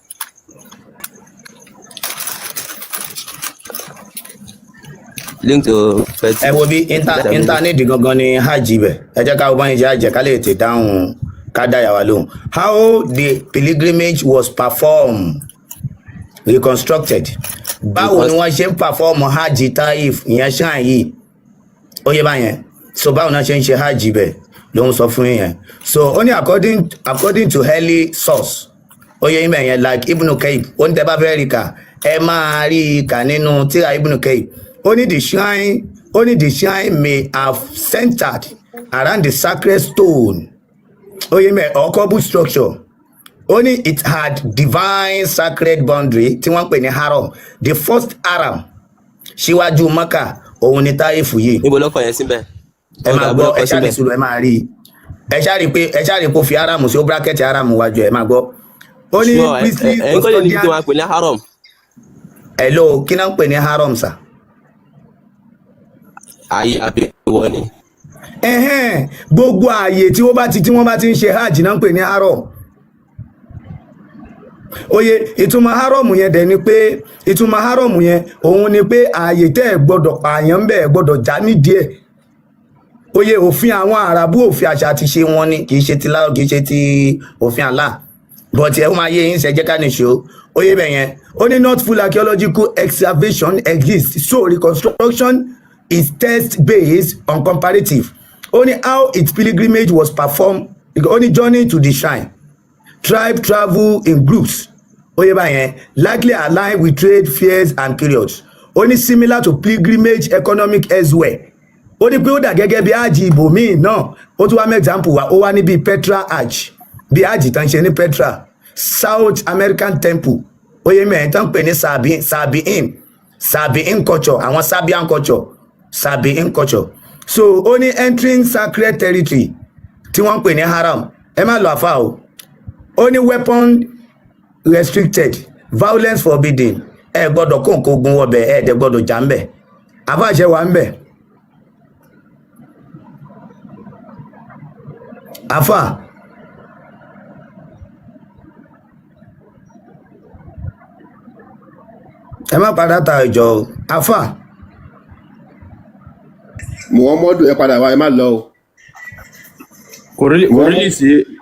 Link to Ẹ wo bí internet gangan ni hajj ibẹ̀. Ẹ jẹ́ ká wo báyìí ṣe hajj, ká lè tètè dáhùn, ká dá yàrá lóhùn. How the pilgrimage was performed, reconstructed. Báwo ni wọ́n ṣe ń perform hajj Taif ìyẹn, shrine yìí? Ó yẹ báyẹn. So báwo ni wọ́n ṣe ń ṣe hajj ibẹ̀ ló ń sọ fún yẹn. So ó ní according to early source, ó yẹ ibẹ̀ yẹn, like Ibn Kaib. Ó ní tẹ́ bá fẹ́ rí kà, ẹ máa rí i kà nínú tírà Ibn Kaib. Ó ní the shrine may have centered around the sacred stone, ó yẹ mẹ́, or cobble structure. Ó ní it had divine sacred boundary tí wọ́n ń pè ní haram, the first haram síwájú Maka, òun ni Táífù yìí. Níbo lọkọ yẹn síbẹ̀? Ẹ máa Ọ̀dà gbọ́. lọkọ Ẹ ṣáà ní síbẹ̀. sùúrù, ẹ máa rí i. Ẹ ṣáà rí i pé ó fi haram sí, ó bracket haram wájú. Ẹ máa gbọ́. Ó ní Sure, ẹ priestly ẹ ẹ kọ́ lè níbi tí custodian. wọ́n á pè ní haram. Hello, kí náà ń pè ní haram sà? Ayé àbẹ̀wò ni. Ẹ̀hẹ́n, gbogbo ààyè tí wọ́n bá ti ń ṣe hajj náà ń pè ní haram. Oye, ìtumọ̀ haram yẹn dẹ̀ ni pé, ìtumọ̀ haram yẹn òun ni pé ààyè tẹ́ ẹ̀ gbọ́dọ̀ pààyàn ń bẹ̀, ẹ̀ gbọ́dọ̀ já nídìí ẹ̀. Oye, òfin àwọn àràbù, òfin àṣà àti ṣe wọn ni, kì í ṣe ti láwọ, kì í ṣe ti òfin Allah, but ẹ ó máa yé yín ṣe, jẹ́ ká nìṣó. Oye, bẹ̀ yẹn, ó ní not full archaeological excavation exists, so reconstruction is test based on comparative. Ó ní how its pilgrimage was performed. Ó ní journey to the shrine, tribe travel in groups, oye báyẹn, likely align with trade fairs and periods. Ó ní similar to pilgrimage economic elsewhere. Ó ní pé ó dà gẹ́gẹ́ bí hajj ibòmíì náà. Ó tún wá mú example wá, ó wá ní bíi Petra hajj, bí hajj tán ṣe ní Petra, South American temple, oye mẹ́rin tán pè ní Sabiin culture, àwọn Sabian culture, Sabiin culture. So ó ní entering sacred territory tí wọ́n ń pè ní haram. Ẹ má lọ àfa o. Ó ní weapon restricted, violence forbidden. Ẹ gbọ́dọ̀ kó nǹkan ogun wọbẹ̀, ẹ dẹ̀ gbọ́dọ̀ jà ń bẹ̀. Àfàṣẹ wà ń bẹ̀, àfà. Ẹ má padà ta ìjọ o, àfà. Muhammadu, ẹ padà wá, ẹ má lọ o.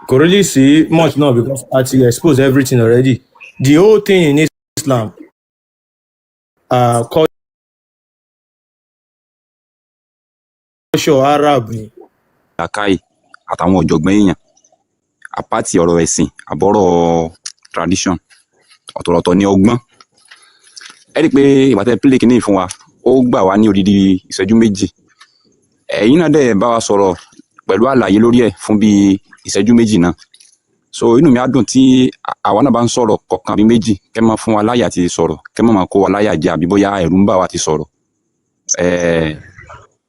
Kò really sí much now because a ti expose everything already. The whole thing in Islam, culture Arab ni. Làákàyè àtàwọn ọ̀jọ̀gbọ́n èèyàn àpáàtì ọ̀rọ̀ ẹ̀sìn àbọ̀rọ̀ tradition ọ̀tọ̀ọ̀tọ̀ ní ọgbọ́n. Ẹ rí i pé ìgbà tẹ́ pílẹ̀ kínní fún wa, ó gbà wá ní odidi ìṣẹ́jú 2. Ẹ̀yin náà dẹ̀ bá wa sọ̀rọ̀ pẹ̀lú àlàyé lórí ẹ̀ fún bíi ìṣẹ́jú 2 náà. So inú mi á dùn tí àwa náà bá ń sọ̀rọ̀ kọ̀ọ̀kan àbí méjì, kẹ́ máa fún wa láyè àti sọ̀rọ̀, kẹ́ má máa kó wa láyà jẹ àbí bóyá ẹ̀rù ń bà wá ti sọ̀rọ̀.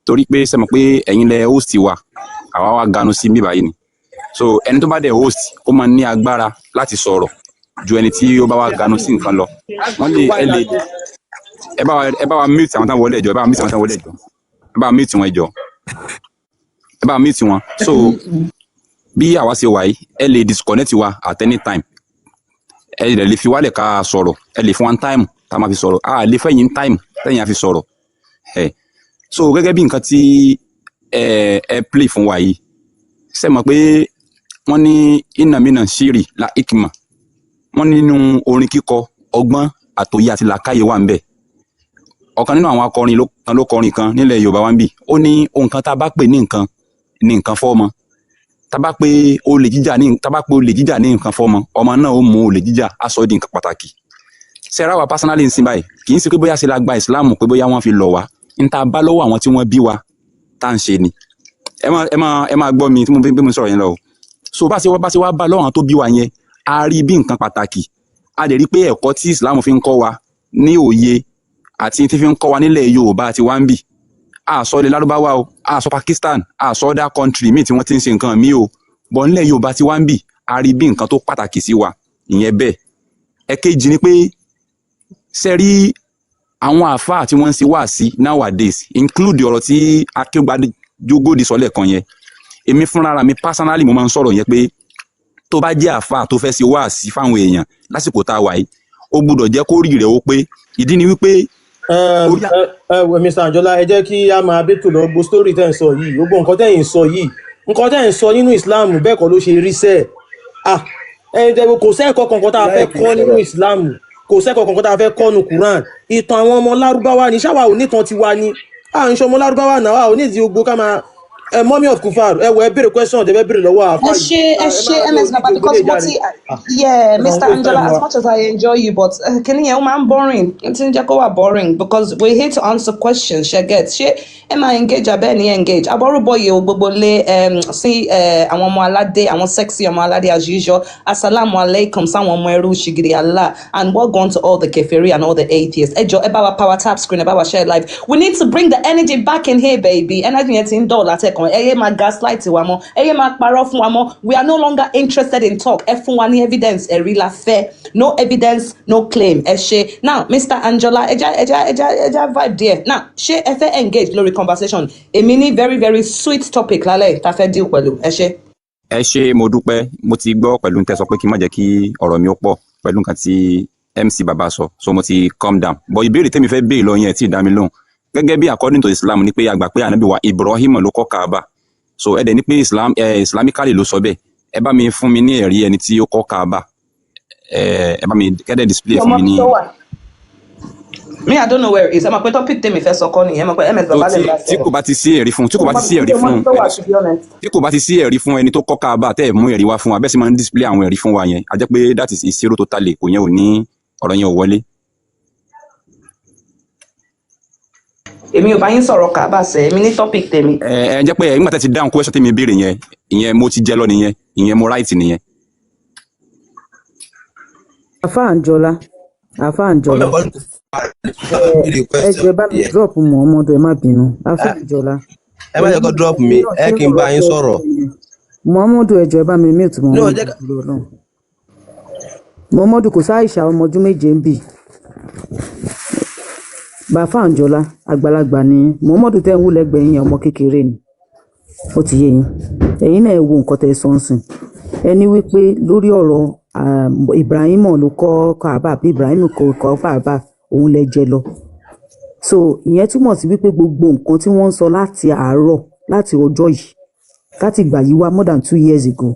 Torí pé ṣe mọ̀ pé ẹ̀yin lẹ host wa, àwa wá ganu sí bíbá yìí ni. So ẹni tó bá dẹ̀ host, ó máa ní agbára láti sọ̀rọ̀ ju ẹni tí ó bá wá ganu sí nǹkan lọ. Wọ́n lè ẹ lè ẹ bá wa mute àwọn táwọn wọlé, ẹjọ́, ẹ bá wa mute àwọn táwọn wọlé, ẹjọ́, ẹ bá wa mute wọn, ẹjọ́, ẹ bá wa mute wọn. So bí àwa ṣe wà yìí, ẹ lè disconnect wa at any time, ẹ lè fi wálẹ̀ ká sọ̀rọ̀, ẹ lè fún wa time tá a máa fi sọ̀rọ̀, a lè fẹ́ yín time tẹ́yìn á fi sọ̀rọ̀ ẹ. So gẹ́gẹ́ bí nǹkan tí ẹ play fún wa yìí, ṣe mọ̀ pé wọ́n ní إن من الشعر لحكمة, wọ́n ní nínú orin kíkọ, ọgbọ́n àtòyé àti làákàyè wà ń bẹ̀. Ọ̀kan nínú àwọn akọrin kan ló kọrin kan nílẹ̀ Yorùbá wa ń bì, ó ní ohun kan tá a bá pè ní nǹkan ní nǹkan fọ́mọ, tá a bá pè olè jíjà ní, tá a bá pè olè jíjà ní nǹkan fọ́mọ, ọmọ náà ó mú olè jíjà, á sọ ọ́ di nǹkan pàtàkì. Sẹ́ra wa personally ń sin báyìí, kì í ṣe pé bóyá ṣe la gba ìsìláàmù, pé bóyá wọ́n fi lọ̀ wá ń tá a bá lọ́wọ́ àwọn tí wọ́n bí wa tá à ń ṣe ni. Ẹ máa gbọ́ mi tí mo bí mo sọ̀rọ̀ yẹn lọ o. So bá ṣe wá bá lọ́wọ́ àwọn tó bí wa yẹn, a rí bí nǹkan pàtàkì. A lè rí pé ẹ̀kọ́ tí ìsìláàmù fi ń kọ́ wa ní òye àti tí fi ń kọ́ wa nílẹ̀ Yorùbá àti wá ń bì, a sọ ilẹ̀ Lárúbáwá o, a sọ Pakistan, a sọ other country míì tí wọ́n ti ń ṣe nǹkan míì o, bọ̀ nílẹ̀ Yorùbá tí wá ń bì, a rí bí nǹkan tó pàtàkì sí wa. Ìyẹn bẹ́ẹ̀. Ẹ̀kejì ni pé, ṣe rí àwọn àáfàá tí wọ́n ń ṣe wáàsí nowadays, include ọ̀rọ̀ tí Akéwùgbadé sọ lẹ́ẹ̀kan yẹn, èmi fúnra mi personally, mo máa ń sọ̀rọ̀ yẹn pé tó bá jẹ́ àáfàá tó fẹ́ ṣe wáàsí fáwọn èèyàn lásìkò tá a wà yìí, ó gbúdọ̀ jẹ́ kó rí rẹ̀ ó pé. Ìdí ni wípé orí Ẹ Mr. Anjola, ẹ jẹ́ kí a máa bẹ́tò lọ. Gbogbo story tẹ́ ń sọ yìí, gbogbo nǹkan tẹ́ ń sọ yìí, nǹkan tẹ́ ń sọ nínú Islam, bẹ́ẹ̀ kọ́ ló ṣe rí sẹ́ẹ̀. Ah, ẹ jẹ́ kò sẹ́ẹ̀kọ́ kankan tá a fẹ́ Láìkí kọ́ nínú sọ̀rọ̀. Islam, kò sẹ́kọ̀ọ́ kankan tá a fẹ́ kọ́ nu Quran. Ìtàn àwọn ọmọ Lárúbáwá ni. Ṣáwa ò nítan tiwa ni? À ń ṣe ọmọ Lárúbáwá náà, a ò ní ìdí gbogbo ká máa ẹ mummy of kufar. Ẹ wọ, ẹ béèrè question tẹ fẹ́ béèrè lọ́wọ́ Ẹ àáfà yìí. ṣe ẹ Ẹ ṣe má ms lọ Baba nídìí because gbogbo mo lè ti jáde. Ah, yeah, ẹ máa ń Mr. waste Anjola, time as wa. much as I enjoy you, but kini yẹn ó máa ń boring. Ó ti ń jẹ́ kó wà boring because we're here to answer questions. Ṣe get, ṣé ẹ máa engage abẹ́ ní engage abọ́rúbọ̀yè o, gbogbo lé sí àwọn ọmọ aládé, àwọn sexy ọmọ aládé as usual. Asalaamu alaikum sáwọn ọmọ ẹrú ṣìgìrì Allah, and welcome to all the keferi and all the atheists. Ẹ jọ, ẹ bá wa power tap screen, ẹ bá wa share live. We need to bring the energy back in here, baby. Energy yẹn ti ń dọ̀ látẹ̀kàn. Ẹ yé máa gaslight wa mọ́, ẹ yé máa parọ́ fún wa mọ́. We are no longer interested in talk. Ẹ fún wa ní evidence, ẹ̀rí la fẹ́. No evidence, no claim. Ẹ ṣe. Now, Mr. Anjola, ẹja ẹja ẹja ẹja vibe there. Now, ṣé ẹ fẹ́ engage lórí conversation? Èmi ní very very sweet topic lálẹ́ tá a fẹ́ deal pẹ̀lú. Ẹ ṣe. Ẹ ṣé, mo dúpẹ́. Mo ti gbọ́ pẹ̀lú tẹ́ sọ pé kí n má jẹ́ kí ọ̀rọ̀ mi ó pọ̀ pẹ̀lú nǹkan tí MC Baba sọ, so mo ti calm down. But ìbéèrè tẹ́mi fẹ́ béèrè lọ yẹn tí ì dá mi lóhùn. Gẹ́gẹ́ bí according to Islam ni pé a gbà pé ànábì wa Ibrahim ló kọ́ Kaaba. So ẹ dẹ̀ ní pé Islam islamically ló sọ bẹ́ẹ̀. Ẹ bá mi fún mi ní ẹ̀rí ẹni tí ó kọ́ Kaaba. Ẹ bá mi kẹ́dẹ̀ display fún Ọmọ mi ní. tó wà. Me, I don't know where it is. Ẹ mọ̀ pé topic tèmi fẹ́ sọ kọ́ nìyẹn. Ẹ mọ̀ pé ms So Baba lè tí bá tí sọ̀rọ̀. kò bá ti sí ẹ̀rí fún, tí kò bá ti sí ẹ̀rí Ọmọ fún tó wà, to be honest. tí kò bá ti sí ẹ̀rí fún ẹni tó kọ́ Kaaba, tẹ́ ẹ̀ mú ẹ̀rí wá fún wa, bẹ́ẹ̀ sì máa ń display àwọn ẹ̀rí fún wa yẹn, a jẹ́ pé that is zero totally. Kò yẹn ò ní, ọ̀rọ̀ yẹn ò wọlé. Èmi ò bá yín sọ̀rọ̀ Kaaba sẹ́, èmi ní topic tèmi. Ẹ jẹ́ pé nígbà tẹ́ ti dáhùn question tèmi béèrè yẹn, ìyẹn mo ti jẹ́ lọ nìyẹn, ìyẹn mo right nìyẹn. Àfa Àǹjọlá, Àfa Àǹjọlá, ẹ jọ̀ọ́, ẹ bá mi drop Muhammadu, ẹ má bínú. Àfa Àǹjọlá. Ẹ má jẹ́ kó drop mi, ẹ kí n bá yín sọ̀rọ̀. Muhammadu, ẹ jọ̀ọ́, ẹ bá mi mute. No, Muhammadu jẹ́ ká dúró náà. Muhammadu, kò sáìsà ọmọ ọdún 7 ń bì. Bàfà Àǹjọlá, àgbàlagbà ni Muhammadu tẹ́ ń wú lẹ́gbẹ̀ẹ́ yín, ọmọ kékeré ni. Ó ti yé yín. Ẹ̀yin náà, ẹ wo nǹkan tẹ́ ẹ sọ ń sìn. Ẹni wípé lórí ọ̀rọ̀ Ibrahim ló kọ́ Kaaba àbí Ibrahim kò kọ́ Kaaba, òun lẹ jẹ lọ. So ìyẹn túmọ̀ sí wípé gbogbo nǹkan tí wọ́n ń sọ láti àárọ̀, láti ọjọ́ yìí, láti ìgbà yìí wá, more than 2 years ago,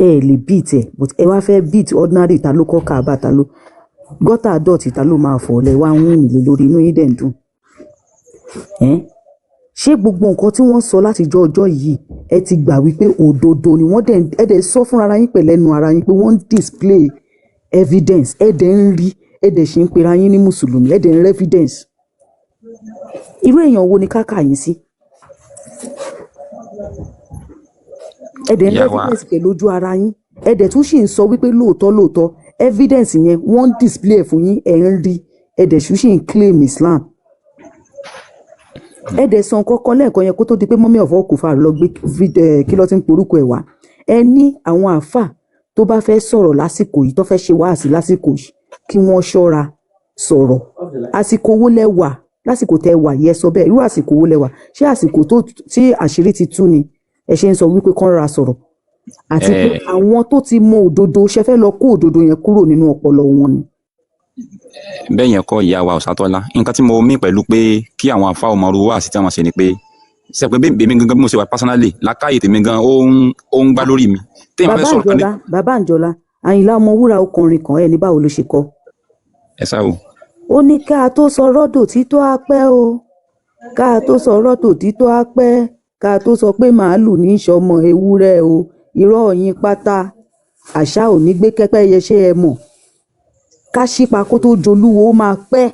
ẹ lè beat ẹ, but ẹ wá fẹ́ beat ordinary ta ló kọ́ Kaaba, ta ló gọ́tà dọ̀tí, ta ló máa fọ̀ lẹ wá ń rìn lé lórí. Inú yín dẹ̀ ń dùn ẹ́n. Ṣé gbogbo nǹkan tí wọ́n sọ látijọ́ ọjọ́ yìí, ẹ ti gbà wípé òdodo ni wọ́n dẹ̀? Ẹ dẹ̀ sọ fúnra ara yín pẹ̀lẹ́nu ara yín pé wọ́n ń display evidence. Ẹ dẹ̀ ń rí, ẹ dẹ̀ ṣe ń pera yín ní mùsùlùmí. Ẹ dẹ̀ ń rí evidence. Irú èèyàn wo ni ká kà yín sí? Ẹ dẹ̀ ń rí Ìyá wa evidence pẹ̀lú ojú ara yín, ẹ dẹ̀ tún sì ń sọ wípé lóòótọ́ lóòótọ́ evidence yẹn wọ́n ń display ẹ̀ fún yín, ẹ̀ ń rí, ẹ dẹ̀ tún sì ń claim Islam. Ẹ dẹ̀ sọ nǹkan kan lẹ́ẹ̀kan yẹn kó tó di pé mummy of all kufar lọ gbé kí ló ti ń porúkọ ẹ̀ wá. Ẹ ní àwọn àáfàá tó bá fẹ́ sọ̀rọ̀ lásìkò yìí, tó fẹ́ ṣe wáàsí lásìkò yìí, kí wọ́n ṣọ́ra sọ̀rọ̀. Àsìkò wo lẹ wà? Lásìkò tẹ wà yẹ sọ bẹ́ẹ̀, irú àsìkò wo lẹ wà? Ṣé àsìkò tó tí àṣírí ti tú ni ẹ ṣe ń sọ wípé kán rọra sọ̀rọ̀? Àti pé Ẹ àwọn tó ti mọ òdodo, ṣe fẹ́ lọ kó òdodo yẹn kúrò nínú ọpọlọ wọn ni? Bẹ́ẹ̀ yẹn kọ́, ìyá wa Ọ̀sátọ́lá. Nǹkan tí mo mí pẹ̀lú pé kí àwọn àfa ọmọ wá sí tí wọ́n ṣe ni pé ṣe pé bí èmi gangan bí mo ṣe wà personally, làákàyè tèmi gan ó ń gbá lórí mi téèyàn bá Bàbá fẹ́ sọ̀rọ̀ kan ní. Àǹjọlá, bàbá Àǹjọlá, Àyìnlá Ọmọwúrà ọkùnrin kan, ẹ ní báwo ló ṣe kọ? Ẹ sá o. Ó ní ká tó sọ rọ́dò títọ́ á pẹ́ o, ká tó sọ rọ́dò títọ́ á pẹ́, ká tó sọ pé màálù ní í ṣọmọ ewúrẹ́ o, irọ́ yín pátá, àṣà ò ní gbé kẹ́pẹ́yẹ. Ṣé ẹ mọ̀ ká ṣípa kó tó jolúwo, ó máa pẹ́,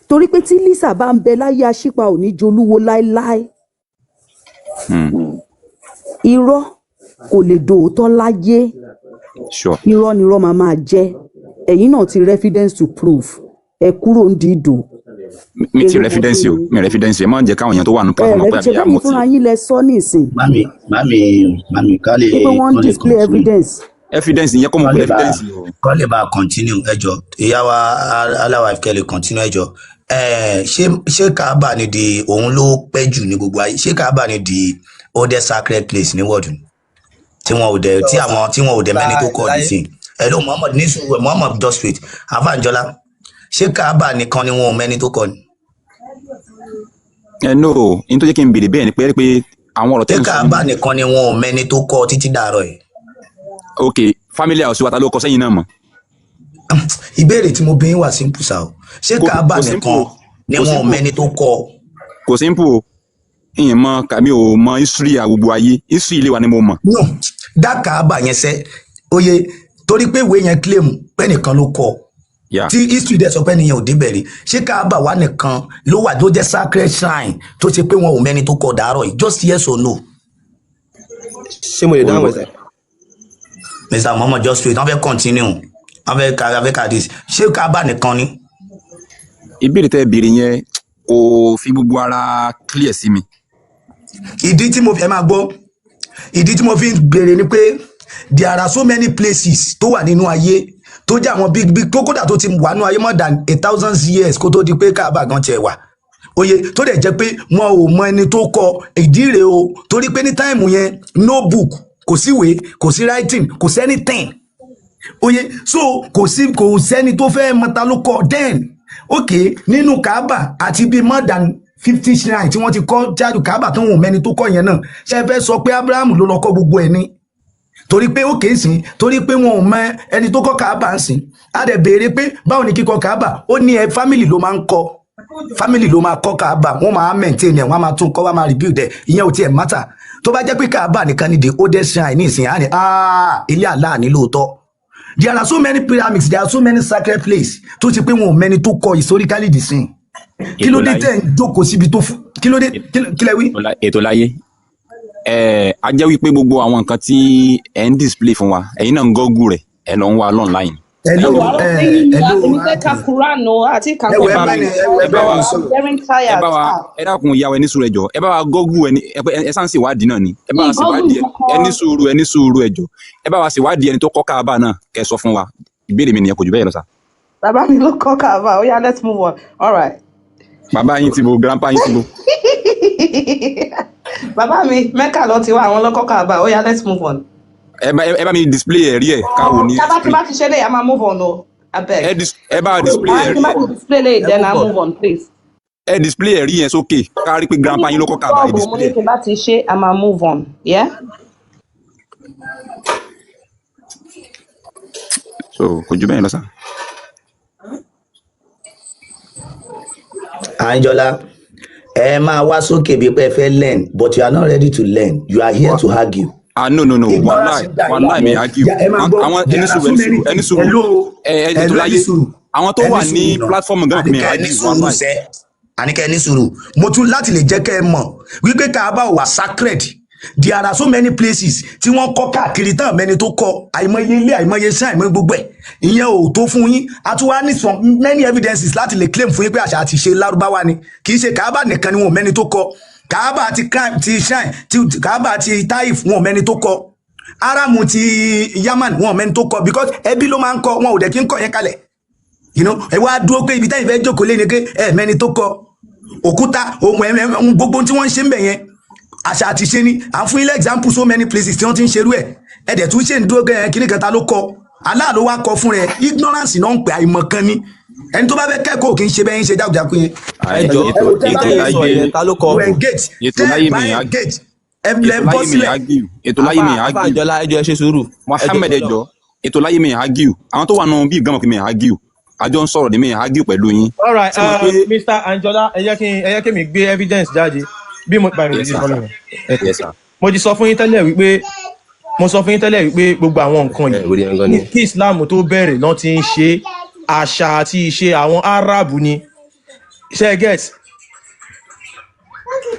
torí pé tí Lisa bá ń bẹ láyé, aṣípa ò ní jolúwo láéláé. Irọ́ kò lè dòótọ́ láyé. Irọ́ ni irọ́ máa máa jẹ́. Ẹ̀yin náà ti rí evidence to prove, ẹ kúrò ń dìdò. Mi ti reference o, mi reference. Ẹ má jẹ́ káwọn èèyàn tó wà ní Ẹ platform rẹ pé ṣe àbí bẹ́yìn àmọ́ ti fúnra yín lẹ sọ nísìn Mami, mami, mami, ká lè wípé wọ́n ń kán lè display continue. evidence. Evidence ìyẹn kọ́ mo Kán pè lè bá evidence o. Kán lè bá continue, ẹ jọ, ìyá wa aláwa kẹ́ lè continue, ẹ jọ. Ẹ ṣé Kaaba ni di òun ló pẹ́ jù ní gbogbo ayé? Ṣé Kaaba ni the oldest sacred place ní world tí wọn ò dẹ̀ tí àwọn tí wọn ò dẹ̀ mẹ́ni tó kọ́ ọ̀dì sí? Hello, Muhammad, ní sùúrù. Muhammad, just wait. Afanjọlá, ṣé Kaaba nìkan ni wọn ò mẹ́ni tó kọ́ ni? Ẹ no, n tó jẹ́ kí n béèrè bẹ́ẹ̀ ni pé àwọn ọ̀rọ̀ Ṣé tẹ́ ń sọ. Kaaba nìkan ni wọn ò mẹ́ni tó kọ́ títí dàárọ̀ yìí? Ok, family house wa, ta ló kọ sẹ́yìn náà mọ̀? Ìbéèrè tí mo bí yín wà simple sa o. Ṣé Kò Kaaba kò simple nìkan ni kò wọn ò simple mẹ́ni tó kọ́? Kò simple o. Ìyẹn mọ kàmí ò mọ history gbogbo ayé, history ilé wa ni mo mọ̀. No, dá Kaaba yẹn sẹ́ oye, torí pé ìwé yẹn claim pé nìkan ló kọ́, tí history dẹ̀ sọ pé nìyẹn ò débẹ̀ rí. Ṣé Kaaba wà nìkan ló wà tó jẹ́ sacred shrine tó ṣe pé wọn ò mẹ́ni tó kọ́ dàárọ̀ yìí? Just yes or no. Ṣé mo lè dáhùn ẹ̀ sir? Mr Muhammad, just wait, wọ́n fẹ́ continue, wọ́n fẹ́ ka this. Ṣé Kaaba nìkan ni? Ìbéèrè tẹ́ béèrè yẹn kò fi gbogbo ara clear sí mi. Ìdí tí mo fi, ẹ máa gbọ́, ìdí tí mo fi ń béèrè ni pé there are so many places tó wà nínú ayé tó jẹ́ àwọn big big tó kódà tó ti wà nínú ayé more than 1,000 years kó tó di pé Kaaba gan tiẹ̀ wà, oye, tó dẹ̀ jẹ́ pé wọn ò mọ ẹni tó kọ. Ìdí rèé o, torí pé ní time yẹn, no book, kò síwèé, kò sí writing, kò sí anything, oye. So kò sí, kò sẹ́ni tó fẹ́ mọ ta ló kọ then. Ok, nínú Kaaba àti bíi more than 50 shrine tí wọ́n ti kọ́ jáde Kaaba tó ń wò mẹ́ni tó kọ́ yẹn náà, ṣe fẹ́ sọ pé Abraham ló lọ kọ́ gbogbo ẹ̀ ni? Torí pé ó kèé sìn, torí pé wọn ò mọ ẹni tó kọ́ Kaaba ń sìn. Á dẹ̀ béèrè pé báwo ni kíkọ́ Kaaba? Ó ní ẹ family ló máa ń kọ́, family ló máa kọ́ Kaaba, wọ́n máa maintain ẹ̀, wọ́n á máa tún kọ́, wọ́n á máa rebuild ẹ̀. Ìyẹn ò tiẹ̀ matter. Tó bá jẹ́ pé Kaaba nìkan ni the oldest shrine ní ìsìn, á ní ah, ilé Allah ní lóòótọ́. There are so many pyramids, there are so many sacred places tó ti pé wọn ò mẹni tó kọ́ historically the same. Kí ló Ètò dé láyé. tẹ̀ ń jókòó síbi tó fún? Kí ló dé? Kí lẹ wí? Ètò láyé ẹ, a jẹ́ wípé gbogbo àwọn nǹkan tí ẹ ń display fún wa, ẹ̀yin náà ń google rẹ̀, ẹ lọ ń wá online. Hello. Ẹwà ẹ ẹyin hello. èmi fẹ́ ka Quran o, àti ka ẹ wọ Ẹ ẹ bá bá mi ní ẹ wọ ẹ ẹ bá bá wa ní sọ̀rọ̀. Very ẹ tired. bá wa. Ah. Ẹ dákun, ìyàwó, ẹ ní sùúrù, ẹ jọ̀ọ́, ẹ bá wa google ẹni ẹ sáà ń ṣèwádìí náà ni. Ẹ bá Mi wa google ṣèwádìí ẹ ní kankan. sùúrù, ẹ ní sùúrù, ẹ jọ̀ọ́, ẹ bá wa ṣèwádìí ẹni tó kọ́ Káàbà náà, kẹ́ ẹ sọ fún wa. Ìbéèrè mi nìyẹn, kò jù bẹ́ẹ̀ lọ sà. Bàbá mi ló kọ́ Kaaba. Ó yá, let's move on. All right. Bàbá yín ti bo, grandpa yín ti bo? Bàbá mi, Mẹ́kà ló ti wá, àwọn ló kọ́ Kaaba. Ó yá, let's move on. Ẹ bá mi display ẹ̀rí ẹ̀ káwo ní Tábà tí screen. bá ti ṣe lè, a máa move on o. Abeg. Ẹ bá wa display Ah, ẹ̀rí tí bá ẹ̀. ti display lè, Ẹ then move I on. move on, please. Ẹ display ẹ̀rí yẹn sókè ká rí pé Mo ní grandpa yín ló kọ́ Káàbà. Ẹ stop, mo display ní ẹ̀. tí bá ti ṣe, a máa move on. Yeah? So kò jù bẹ́ẹ̀ lọ sà. Anjola, ẹ máa wá sókè bíi pé ẹ fẹ́ learn, but you are not ready to learn. You are here to argue. Ah, no, no, no. Ignorance Wàláì, ń dà yín wàláì, mi láàmú. argue. Ẹ máa gbọ́, Àwọn there ẹni are sùúrù, so ẹni many sùúrù, ẹni things. sùúrù. Hello. Ẹ ẹ ètò Hello, ẹni láyé sùúrù. Àwọn tó Ẹni wà ní sùúrù náà. platform gan mi Àníkẹ́ ẹni argue, sùúrù wàláì. sẹ́, àníkẹ́ ẹni sùúrù. Mo tún láti lè jẹ́ kẹ́ ẹ mọ̀ wípé Kaaba ò wà sacred. There are so many places tí wọ́n kọ́ káàkiri tán mẹ́ni tó kọ́, àìmọye ilé, àìmọye iṣẹ́, àìmọye gbogbo ẹ̀. Ìyẹn ò tó fún yín. A tún wá ní some many evidences láti lè claim fún yín pé àṣà àti ìṣe Lárúbáwá ni. Kì í ṣe Kaaba nìkan ni wọn ò mẹ́ni tó kọ́. Kaaba ti crime ti shrine ti Kaaba ti Taif, wọn ò mẹ́ni tó kọ́. Aramu ti Yaman, wọn ò mẹ́ni tó kọ́, because ẹbí ló máa ń kọ́, wọn ò dẹ̀ kí ń kọ́ yẹn kalẹ̀. Ẹ wá dúró pé ibi táyì fẹ́ jókòó lé ni pé ẹ mẹ́ni tó kọ́ òkúta ohun ẹ ẹ gbogbo tí wọ́n ń ṣe ń bẹ̀ yẹn, àṣà àti ṣe ni. À ń fún ilé example, so many places tí wọ́n ti ń ṣerú ẹ̀. Ẹ dẹ̀ tún ṣe ń dúró pé ẹ kíní kẹta ló kọ́, Allah ló wá kọ fún rẹ. Ignorance náà ń pè, àìmọ̀kan ni. Ẹni tó bá fẹ́ kẹ́kọ̀ọ́ kì í ṣe bẹ́ẹ̀ ń ṣe jákujàku yẹn. Ẹ jọ, Ètò Ẹ wò, tẹ́ ètò bá ìtẹ́yìn sọ láyé yẹn, ta ló kọ? You engage. Ètò Tẹ́ láyé ẹ bá mi engage, ẹ ètò lẹ bọ́ láyé mi sílẹ̀. Argue ètò láyé Àfà mi àfà argue. Àjọlá, ẹ jọ, ẹ ṣe sùúrù, ẹ jọ Mohammed, tó ẹ lọ. jọ, ètò láyé mi argue. Àwọn tó wà nù bí gan mọ̀ pé mi argue, àjọ ń sọ̀rọ̀ ní mi argue pẹ̀lú yín. All right. Ṣé mo pé Mr. Anjola, ẹ jẹ́ kí mi gbé evidence jáde bí mo bá mi Yes, sir. Yes, sir. Mo ti sọ fún yín tẹ́lẹ̀ wípé, mo sọ fún yín tẹ́lẹ̀ wípé gbogbo àwọn nǹkan Ẹ yìí wòye gangan ni. ní kí Islam tó bẹ̀rẹ̀ lọ́n ti ń ṣe, àṣà àti ìṣe àwọn Arab ni. Ṣe ẹ get?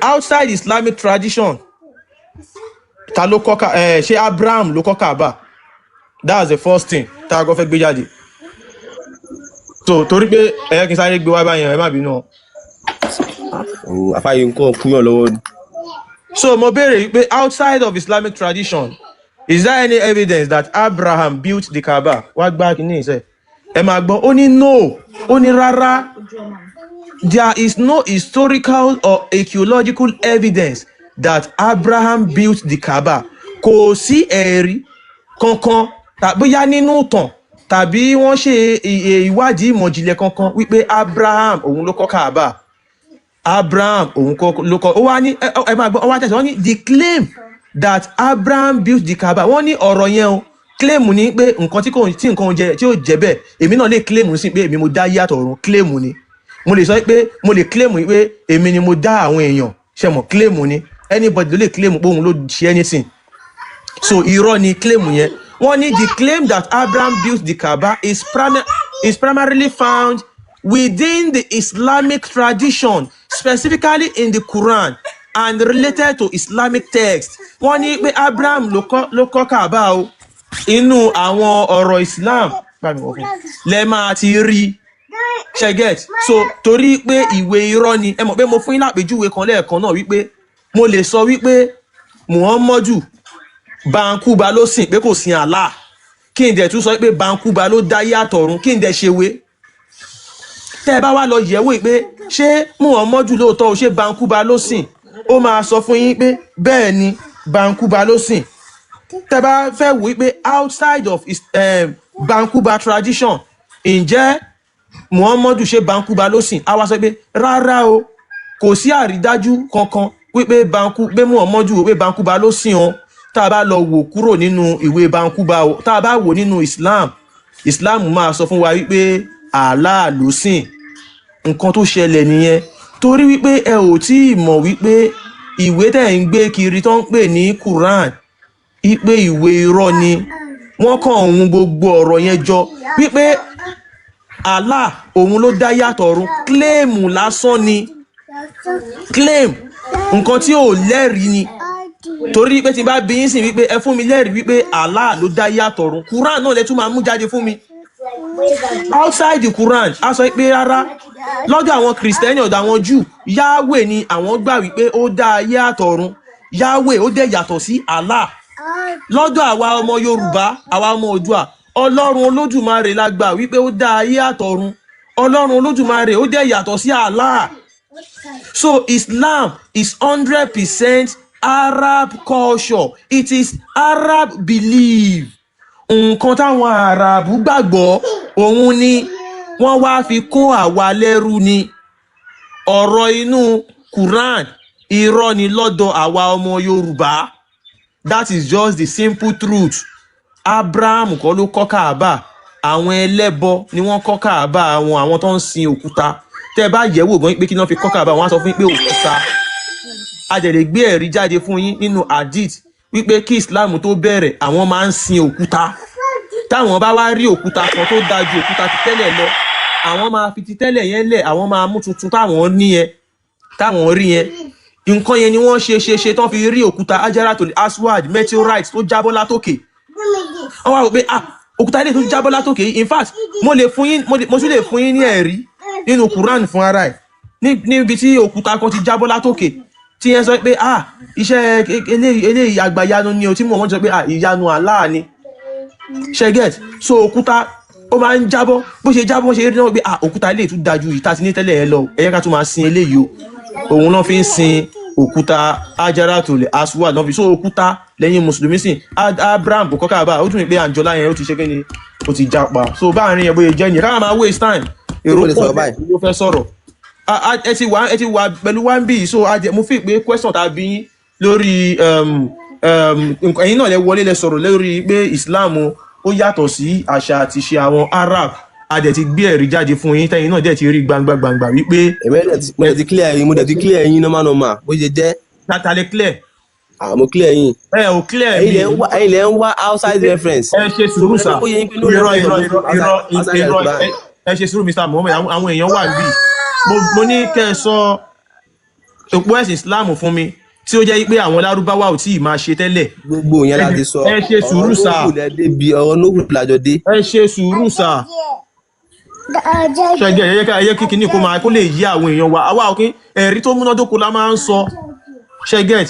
Outside Islamic tradition, ta ló kọ́ ẹ? Ṣé Abraham ló kọ́ Kaaba? That's the first thing tá a kọ́ fẹ́ gbé jáde. So torí pé ẹ jẹ́ kí n sáré gbé wá báyẹn, ẹ má bínú o. Òwò àfáàyè nǹkan kúyàn lọ́wọ́ ni. So mo béèrè wípé, outside of Islamic tradition, is there any evidence that Abraham built the Kaaba? Wá gbá kínní ìṣe, ẹ máa gbọ́. Ó ní no, ó ní rárá, there is no historical or archaeological evidence that Abraham built the Kaaba. Kò sí ẹ̀rí kankan bóyá nínú ìtàn tàbí wọ́n ṣe ìwádìí ìmọ̀jìnlẹ̀ kankan wípé Abraham òun ló kọ́ Kaaba. Abraham òun kọ́ ló kọ́. Ó wá ní, ẹ máa gbọ́, ó wá tẹ̀sán, wọ́n ní the claim that Abraham built the Kaaba, wọ́n ní ọ̀rọ̀ yẹn o, claim ni pé nǹkan tí kò tí nǹkan jẹ tí ó jẹ bẹ́ẹ̀. Èmi náà lè claim sí pé èmi mo dá yàtọ̀ ọ̀run. Claim ni. Mo lè sọ pé mo lè claim pé èmi ni mo dá àwọn èèyàn. Ṣe mọ̀, claim ni. Anybody ló lè claim pé òun ló ṣe anything. So irọ́ ni claim yẹn. Wọ́n ní the claim that Abraham built the Kaaba is primarily found within the Islamic tradition, specifically in the Quran and related to Islamic text. Wọ́n ní pé Abraham ló kọ́ Kaaba o, inú àwọn ọ̀rọ̀ Islam bá mi wọ̀ fún lẹ máa ti rí. Ṣe get? So torí pé ìwé irọ́ ni, ẹ mọ̀ pé mo fún yín lápèjúwe kan lẹ́ẹ̀kan náà wípé mo lè sọ wípé Muhammadu Bankuba ló sìn, pé kò sin Allah, kí n dẹ̀ tún sọ pé Bankuba ló dáyé àtọ̀run, kí n dẹ̀ ṣe wé. Tẹ́ ẹ bá wá lọ yẹ̀wò pé ṣé Muhammadu lóòótọ́ o, ṣé Bankuba ló sìn, ó máa sọ fún yín pé bẹ́ẹ̀ ni, Bankuba ló sìn. Tẹ́ bá fẹ́ wò pé outside of Bankuba tradition, ǹjẹ́ Muhammadu, ṣe Bankuba ló sìn, á wá sọ pé rárá o, kò sí àrídájú kankan wípé banku pé Muhammadu, pé Bankuba ló sìn o. Tá a bá lọ wò kúrò nínú ìwé Bankuba o, tá a bá wò nínú Islam, Islam máa sọ fún wa wípé Allah ló sìn. Nǹkan tó ṣẹlẹ̀ nìyẹn, torí wípé ẹ ò tí ì mọ̀ wípé ìwé tẹ̀ ń gbé kiri tó ń pè ní Quran, wípé ìwé irọ́ ni. Wọ́n kàn ń gbogbo ọ̀rọ̀ yẹn jọ wípé Allah òun ló dá yàtọ̀ ọ̀run, claim lásán ni, claim nǹkan tí ò lẹ́rìí ni. Torí pé tí n bá bí yín sìn wípé ẹ fún mi lẹ́rìí wípé Allah ló dá yàtọ̀ ọ̀run, Quran náà lẹ tún máa mú jáde fún mi. Outside the Quran, a sọ pé rárá, lọ́dọ̀ àwọn Kìrìsìtẹ́nì, ọ̀dọ̀ àwọn Júù, Yahweh ni àwọn gbà wípé ó dá ayé àtọ̀run. Yahweh ó dẹ̀ yàtọ̀ sí Allah. Lọ́dọ̀ àwa ọmọ Yorùbá, àwa ọmọ Oòduà, Ọlọ́run Olódùmarè la gbà wípé ó dá ayé àtọ̀run. Ọlọ́run Olódùmarè ó dẹ̀ yàtọ̀ sí Allah. So Islam is 100% Arab culture. It is Arab belief. Nǹkan táwọn Àràbù gbàgbọ́ òun ni wọ́n wá fi kó àwa lẹ́rú ni. Ọ̀rọ̀ inú Quran, irọ́ ni lọ́dọ̀ àwa ọmọ Yorùbá. That is just the simple truth. Abraham kọ́ ló kọ́ Kaaba. Àwọn ẹlẹ́bọ ni wọ́n kọ́ Kaaba, àwọn tó ń sin òkúta. Tẹ́ ẹ bá yẹ̀wò gan pé kí ni wọ́n fi kọ́ Kaaba, wọ́n á sọ fún yín pé òkúta. A dẹ̀ lè gbé ẹ̀rí jáde fún yín nínú hadith wípé kí Islam tó bẹ̀rẹ̀, àwọn máa ń sin òkúta. Táwọn bá wá rí òkúta kan tó dáa ju òkúta ti tẹ́lẹ̀ lọ, àwọn máa fi ti tẹ́lẹ̀ yẹn lẹ̀, àwọn máa mú tuntun táwọn ní yẹn, táwọn rí yẹn. Nǹkan yẹn ni wọ́n ṣe ṣe ṣe tán fi rí òkúta Hajaratul Aswad, meteorite tó jábọ́ látòkè. Wọ́n wá wò pé, ah, òkúta ilé tó jábọ́ látòkè yìí. In fact, mo lè fún yín, mo tún lè fún yín ní ẹ̀rí nínú Quran fún ara ẹ̀ níbi tí òkúta kan ti jábọ́ látòkè. Tí yẹn sọ pé ah, iṣẹ́ eléyìí eléyìí àgbàyanu ni o, tí Muhammad sọ pé ah, ìyanu Allah ni. Ṣe get? So òkúta ó máa ń jábọ́, bó ṣe jábọ́, ṣe rí náà pé ah, òkúta eléyìí tún dájú ìta ti ní tẹ́lẹ̀ ẹ lọ, ẹ yẹ ká tún máa sin eléyìí o. Òun náà fi ń sin òkúta Hajaratul Aswad náà fi so òkúta lẹ́yìn mùsùlùmí sìn. Abraham kò kọ́ Káàbà. Ó tún ní pé Àǹjọ́lá yẹn ó ti ṣe kí ni, ó ti japa. So báàrin yẹn bóyá jẹ́ nìyẹn, ká máa waste time. Ṣé Èrò mo lè pọ̀ sọ̀rọ̀ báyìí? ló fẹ́ sọ̀rọ̀. Ẹ ti wà pẹ̀lú one b, so a jẹ mo fi pé question tá a bí yín lórí ẹ̀yin náà lẹ wọlé, lẹ sọ̀rọ̀ lórí pé Islam ó yàtọ̀ sí àṣà àti ìṣe àwọn Arab. A dẹ̀ ti gbé ẹ̀rí jáde fún yín, tẹ́yin náà dẹ̀ ti rí gbangba gbangba wípé Èmi dẹ̀ ti, mo dẹ̀ ti clear yín, mo dẹ̀ ti clear yín normal normal bó ṣe jẹ́. Tàtàlẹ́ clear? Ah, mo clear yín. Ẹ ò clear Ẹ̀yin mi. lẹ ń wá, ẹ̀yin lẹ ń wá outside reference. Ẹ ṣe So sùúrù mo sà. fẹ́ kó yé yín pé no Irọ́, reference irọ́, of irọ́, Muslim irọ́, outside irọ́. Al-Quran. Ẹ ṣe sùúrù, Mr Muhammed. Àwọn èèyàn wà níbí. Mo ní kẹ́ ẹ sọ òpó ẹ̀sìn Islam fún mi tí ó jẹ́ pé àwọn Lárúbáwá ò tí ì máa ṣe tẹ́lẹ̀. Gbogbo yẹn la ti sọ. Ẹ ṣe Ọ̀rọ̀ sùúrù sà. Nóhù lẹ débi, ọ̀rọ̀ Nóhù làjọ dé. Ẹ ṣe sùúrù sà. Ṣẹgẹ ẹyẹ ká ẹyẹ kíkiní kó máa kó lè yí àwọn èèyàn wa. Àwa òkè ẹ̀rí tó múnádóko la máa ń sọ. Ṣẹgẹ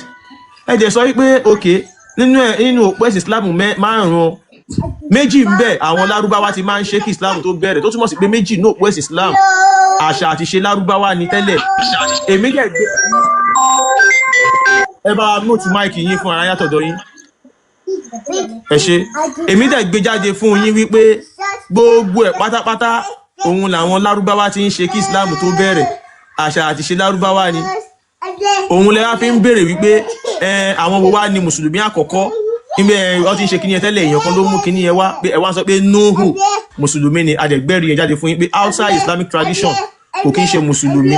ẹ dẹ̀ sọ wípé òkè nínú ẹ, nínú òpó ẹ̀sìn Islam márùn-ún, méjì ń bẹ àwọn Lárúbáwá ti máa ń ṣe kí Islam tó bẹ̀rẹ̀, tó túmọ̀ sí pé méjì ní òpó ẹ̀sìn Islam, àṣà àti ṣe Lárúbáwá ni tẹ́lẹ̀. Èmi dẹ̀ gbé, ẹ bá mute mic yín fún ara yàtọ̀dọ̀ yín, ẹ ṣe. Èmi dẹ̀ gbé jáde fún yín wípé gbogbo ẹ̀ pátápátá òun làwọn Lárúbáwá ti ń ṣe kí Islam tó bẹ̀rẹ̀, àṣà àti ṣe Lárúbáwá ni. Òun lẹ́wà fi ń béèrè wípé ẹ àwọn wo wá ni mùsùlùmí àkọ́kọ́ níbẹ̀? Wọ́n ti ń ṣe kíní yẹn tẹ́lẹ̀, èèyàn kan ló mú kíní yẹn wá, pé ẹ wá sọ pé Nuhu mùsùlùmí ni. Adẹ̀gbẹ́rì yẹn jáde fún yín pé outside Islamic tradition kò kí ń ṣe mùsùlùmí,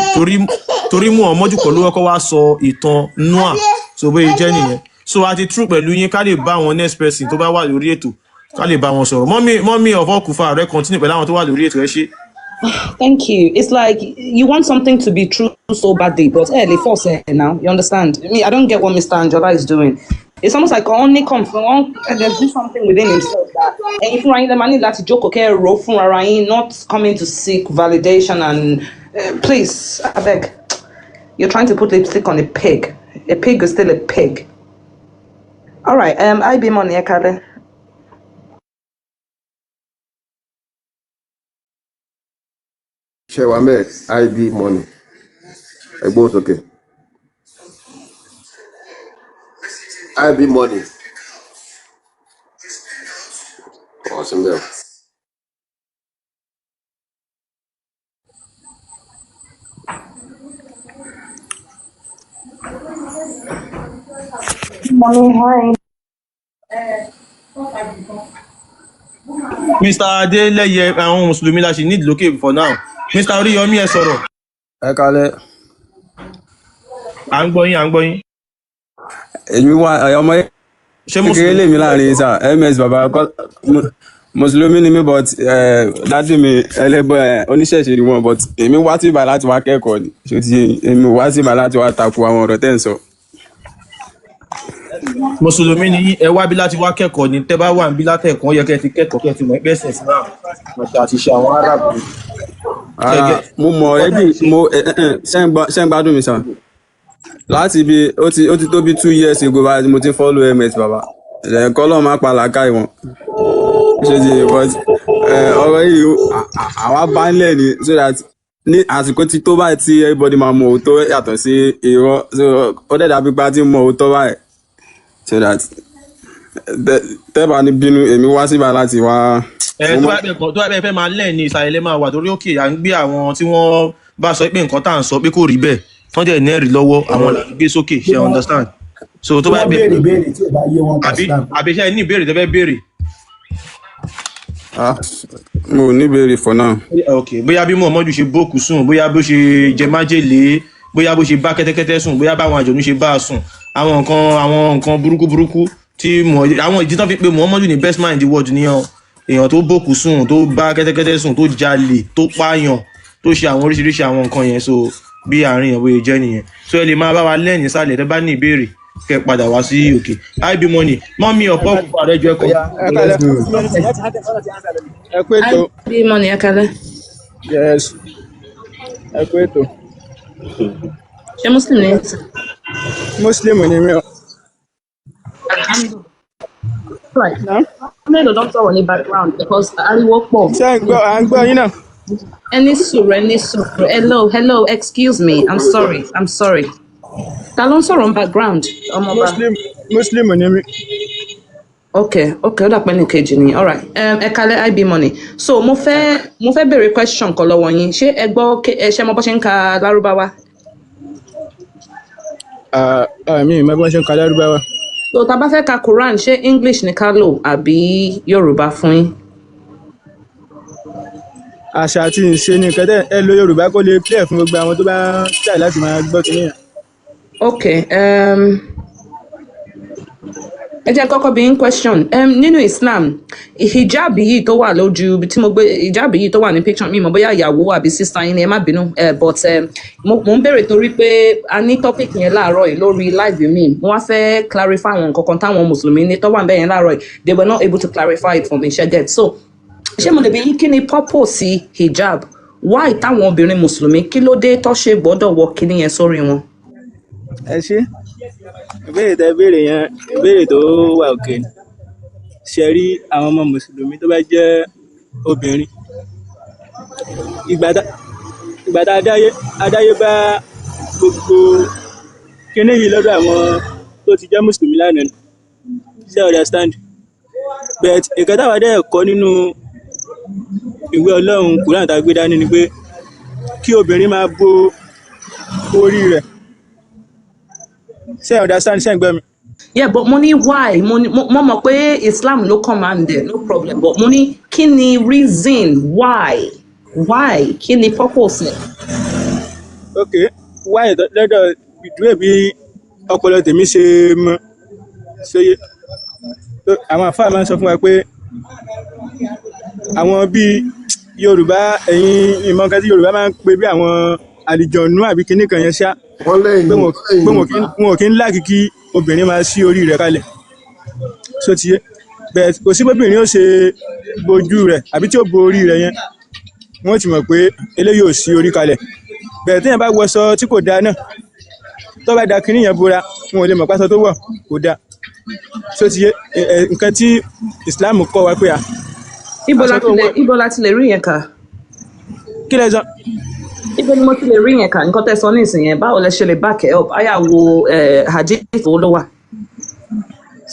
torí Muhammadu kọ́ ló kọ́kọ́ wá sọ ìtàn Noah. So bóyá jẹ́ nìyẹn. So a ti true pẹ̀lú yín, ká lè bá àwọn next person tó bá wà lórí ètò, ká lè bá wọn sọ̀rọ̀. Mọ́mí, mọ́mí of all kufa rẹ, continue pẹ̀lú àwọn tó wà lórí ètò. Ẹ ṣé. Thank you. It's like you want something to be true so badly, but eh, they force it now. You understand? Me, I don't get what Mr. Anjola is doing. It's almost like only come from one, there's been something within himself that, and if you money láti jókòó kẹ́ ẹ rò fún ara yín, not coming to seek validation and please, I beg. You're trying to put lipstick on a pig. A pig is still a pig. All right. IB Money, ẹ káalẹ́. Ṣe wà mẹ́ẹ̀, IB Money, ẹgbọ́n sókè. IB Money, wọ́n sì ń bẹ̀rù. Mommy, hi. Mr Adeleye, àwọn mùsùlùmí la ṣì need lókè for now. Mr Oríyọmí, ẹ sọ̀rọ̀. Ẹ kalẹ. À ń gbọ́ yín, à ń gbọ́ yín. Èmi wá ẹ, ọmọ Ṣé kékeré mùsùlùmí lèmi láàrin yín sà, ms baba mùsùlùmí ni mí, but dádì mi ẹlẹbọ ẹ, oníṣẹ̀ṣe ni wọn, but èmi wá sí ibà láti wá kẹ́kọ̀ọ́ ni. Ṣé ti yé yín? Èmi wá sí ibà láti wá takò àwọn ọ̀rọ̀ tẹ́ ń sọ. Mùsùlùmí ni yín, ẹ wá bí láti wá kẹ́kọ̀ọ́ ni. Tẹ́ bá wà níbí látẹ̀kọ́, ó yẹ kẹ́ ẹ ti kẹ́kọ̀ọ́, kẹ́ ẹ ti mọ̀ ẹgbẹ́ ẹ̀sìn Islam àti àti ṣe àwọn Arab ni. Rárá, Ṣẹgẹ mo mọ̀ already. Mo ẹ ẹ ẹ, ṣé ń gbádùn mi sà? Láti ibi ó ti tó bí 2 years ago báyìí mo ti ń follow ms baba ẹ̀kọ́ lọ́ọ́ máa pa làákàyè wọn. Ṣe ti, but ọ̀rọ̀ yìí àwa bá ń lẹ̀ ni, so that ní àsìkò tí tó báyìí tí everybody máa mọ òótọ́ yàtọ̀ sí irọ́. So ó dẹ̀ dàbí pé a ti mọ òótọ́ báyìí, so that tẹ́ bá ní bínú, èmi wá síbà láti wá. Ẹ Mo tó máa bá bẹ tó bá bẹ fẹ́ máa lẹ̀ ní ìsàlẹ̀ lẹ́ máa wà, torí òkè à ń gbé àwọn tí wọ́n bá sọ pé nǹkan tá à ń sọ pé kò rí bẹ́ẹ̀, tán dẹ̀ nẹ́rìí lọ́wọ́, àwọn là ń gbé sókè. Kí Ṣe wọ́n understand? So tó kí bá wọ́n bẹ béèrè béèrè tí ò bá yé wọn pa àbí Islam. Àbí ṣe ní ìbéèrè tẹ́ fẹ́ béèrè? Ah, mo ò ní béèrè for now. Ok, bóyá bí Muhammadu ṣe bókù sùn, bóyá bó ṣe jẹ májèlé, bóyá bó ṣe bá kẹ́tẹ́kẹ́tẹ́ sùn, bóyá báwọn àjọ̀nú ṣe bá a sùn, àwọn nǹkan burúkú burúkú tí àwọn ìdí tán fi pé Muhammadu ní best man in the world nìyẹn o. Èèyàn tó bókù sùn, tó bá kẹ́tẹ́kẹ́tẹ́ sùn, tó jalè, tó pààyàn, tó ṣe àwọn oríṣiríṣi àwọn nǹkan yẹn. So bí àárín yẹn bóyá jẹ́ nìyẹn. So ẹ lè máa bá wa lẹ́yìn sálẹ̀. Tẹ́ bá ní ìbéèrè, kẹ́ padà wá sí òkè. IB Money, mọ́mí ọ̀pọ̀ kúkú àrẹ́jọ ẹ̀kọ́. Ọ̀yá, ẹ kalẹ̀. Let's go. Ẹ kú ètò. IB Money, ẹ káalẹ́. Yes, ẹ kú ètò. Ṣé Muslim ni yín sà? Muslim ni mí o. Alhamdulillah. Right. Náà Mélòó ló ń sọ̀rọ̀ ní background because ariwo pọ̀. ṣé à ń gbọ́, à ń gbọ́ yín náà? Ẹ ní sùúrù, ẹ ní sùúrù. Hello, hello, excuse me, I'm sorry, I'm sorry. Ta ló ń sọ̀rọ̀ ní background? Ọmọọba. Muslim ni mí. Okay, ó dàpẹ́ ní kejì ni. All right. Ẹ kalẹ̀, IB Money. So mo fẹ́ béèrè question kan lọ́wọ́ yín. Ṣé ẹ gbọ́ ẹ ṣe mọ bó ṣe ń ka Lárúbáwá? Ah, ah, mi ì mọ bí wọ́n ṣe ń ka Lárúbáwá. So tá a bá fẹ́ ka Quran, ṣé English ní ká lò àbí Yorùbá fún yín? Àṣà àti ìṣe ni nǹkan tẹ́ ẹ lo Yorùbá kó lè clear fún gbogbo àwọn tó bá ń try láti máa gbọ́ kinní yẹn. Okay. Ẹ jẹ́ kọ́kọ́ bí yín question. Nínú Islam, hijab yìí tó wà lójú ibi tí mo gbé hijab yìí tó wà ní picture mi, mọ̀ bóyá ìyàwó àbí sister yín ni, ẹ má bínú, but mo ń béèrè torí pé a ní topic yẹn láàárọ̀ yìí lórí live mi. Mo wá fẹ́ clarify àwọn nǹkan kan táwọn mùsùlùmí ní tó wà níbẹ̀ yẹn láàárọ̀ yìí. They were not able to clarify it for me, ṣe get? So ṣé mo lè bi yín, kí ni purpose hijab? Why táwọn obìnrin mùsùlùmí, kí ló dé tó ṣe gbọ́dọ̀ wọ kíní yẹn sórí wọn? Ẹ ṣé, ìbéèrè tẹ́ béèrè yẹn, ìbéèrè tó wà òkè ni. Ṣe rí àwọn ọmọ mùsùlùmí tó bá jẹ́ obìnrin, ìgbà tá a dáyé, a dáyé bá gbogbo kíní yìí lọ́dọ̀ àwọn tó ti jẹ́ mùsùlùmí lánàá ni. Ṣé ẹ understand? But nǹkan táwa dẹ̀ kọ́ nínú ìwé Ọlọ́run, Quran tá a gbé dání, ni pé kí obìnrin máa bo orí rẹ̀. Ṣé ẹ understand? Ṣé ẹ ń gbọ́ mi? Yeah, but mo ní why, mo ní mo mọ̀ pé Islam ló command it, no problem, but mo ní kí ni reason why, kí ni purpose ẹ̀? Ok, why lọ́dọ̀ ìdúró bí ọpọlọ tèmi ṣe mọ ṣe àwọn àfáà máa ń sọ fún wa pé àwọn bíi Yorùbá, ẹ̀yin ìmọ̀ nǹkan tí Yorùbá máa ń pè bí àwọn àlìjọ̀nú àbí kinní kan yẹn ṣá, Wọ́n lẹ́yìn pé wọn lẹ́yìn pé wọn kì í láàkì kí obìnrin máa ṣí orí rẹ̀ kalẹ̀. So ti yé bẹ́ẹ̀, kò sí bóbìnrin ó ṣe bojú rẹ̀ àbí tí ó bo orí rẹ̀ yẹn, wọ́n ti mọ̀ pé eléyìí ò sí orí kalẹ̀. Bẹ́ẹ̀ téèyàn bá wọṣọ tí kò dáa náà, tó bá da kinní yẹn bora, wọn ò lè mọ̀ pásọ tó wọ̀ kò dáa. So ti yé ẹ ẹ, nǹkan tí Islam kọ́ wa pé à Ibo aṣọ la tó ti lè wọ̀. Ibo la ti lè rí yẹn kà? Kí lẹ sọ? Ibo ni mo ti lè rí yẹn kà, nǹkan tẹ́ sọ ní ìsìn yẹn? Báwo lẹ ṣe lè back it up? Àyà wo, hadith wo ló wà?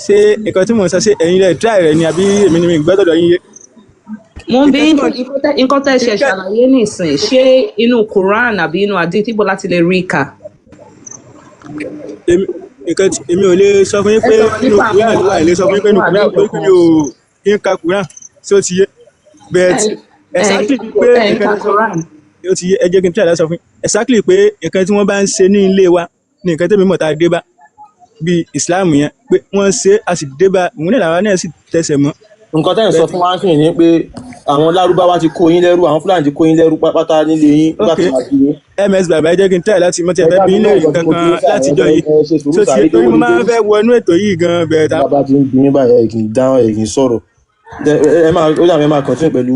Ṣé nǹkan tí mò ń sọ, ṣé ẹ̀yin lẹ try rẹ̀ ni àbí èmi ni mi gbọ́ tọ̀dọ̀ yín yé? Mo ń bi Nǹkan tí yín mo nǹkan tẹ́ ṣe nǹkan ṣàlàyé ní ìsìn, ṣé inú Quran àbí inú hadith, ibo la ti lè rí kà? Èmi, nǹkan tí èmi ò lè sọ fún yín Ẹ pé sọ̀rọ̀ inú nípa Quran àwọn ló wà, lè sọ fún yín pé inú àlùjọ̀nú àbí Quran pé nǹkan mi ò kí n ka Quran. Ṣé ó ti yé? But ẹ ẹ exactly pé ẹ ń nǹkan ka tí sọ Quran. Ó ti yé, ẹ jẹ́ kí n try láti sọ fún yín exactly pé nǹkan tí wọ́n bá ń ṣe ní ilé wa ní nǹkan tẹ́mi mọ̀ tá a dé bá bí Islam yẹn, pé wọ́n ṣe, a sì dé bá òun náà, làwa náà sì tẹsẹ̀ mọ́. Nǹkan tẹ́ ẹ̀ ń sọ But fún wa sì ni pé àwọn Lárúbáwá ti kó yín lẹ́rú, àwọn Fúlàní ti kó yín lẹ́rú pátápátá nílé yín nígbà Ok, tó wà sí yín. Ms Bàbá, ẹ jẹ́ kí n try láti mọ̀ tí ẹ Ẹ fẹ́ dá bí mi yín lóhùn léèrè nǹkan tí mo kankan bí yín sà, ẹ látijọ́ yìí. ẹ ṣe sùúrù Tó sà, ti èdè torí wo mo ni máa ń fẹ́ wọnú ètò yìí gan bẹ̀rẹ̀ tá. Bàbá ti ń bí yín báyìí, ẹ kì í dáhùn, ẹ kì í sọ̀rọ̀. Ẹ máa ó dàbí ẹ máa continue pẹ̀lú